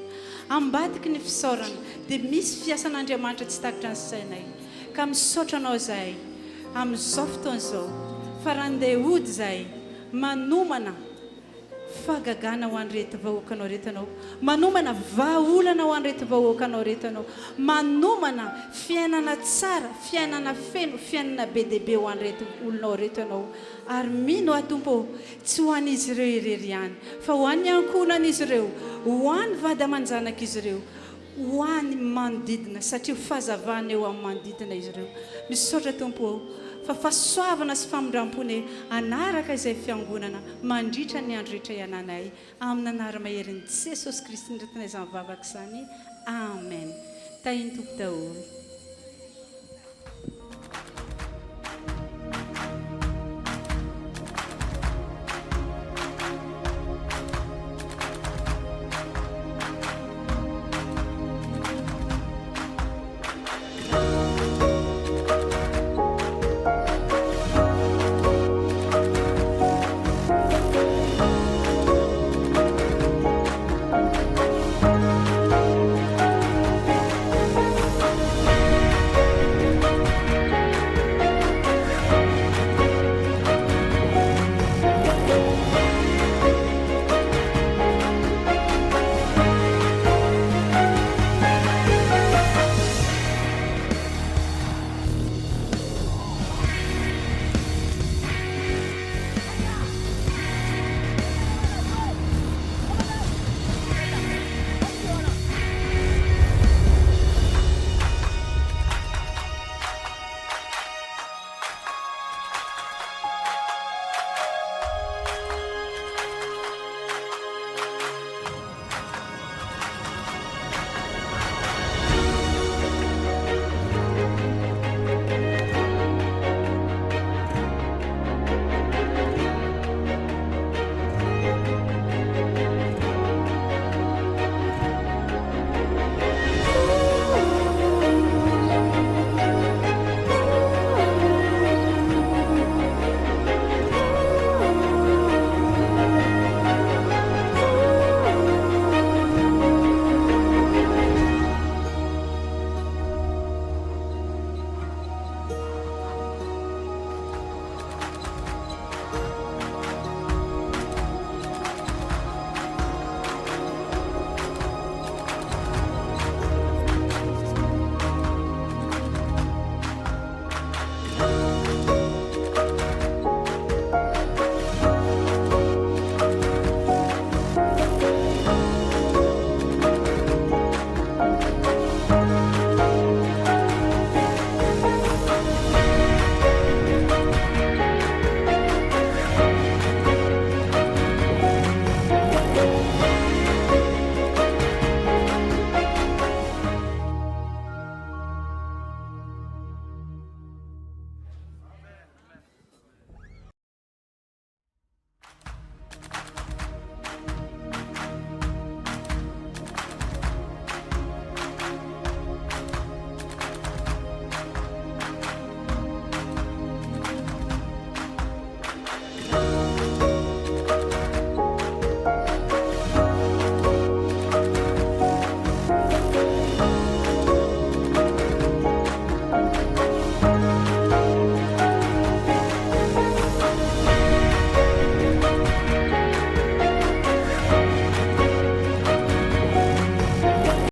Ambadiky ny fisaorana dia misy fiasan'Andriamanitra tsy takitra ny sainay. Ka misaotra Anao izahay amin'izao fotoana izao fa raha handeha hody izahay manomana Fahagagana ho an'ireto vahoakanao ireto Ianao. Manomana vahaolana ho an'ireto vahoakanao ireto Ianao. Manomana fiainana tsara, fiainana feno, fiainana be dia be ho an'ireto olonao ireto Ianao. Ary mino aho, Tompo ô, tsy ho an'izy ireo irery ihany, fa ho an'ny ankohonan'izy ireo, ho an'ny vady aman-janak'izy ireo, ho an'ny manodidina satria ho fahazavana eo amin'ny manodidina izy ireo. Misaotra Tompo ô, fa fahasoavana sy famindrampo ne hanaraka izay fiangonana mandritra ny andro rehetra iananay. Amin'ny anara-maherin'i Jesosy Kristy no entinay izany vavaka izany. Amen. Tahin'ny Tompo daholo.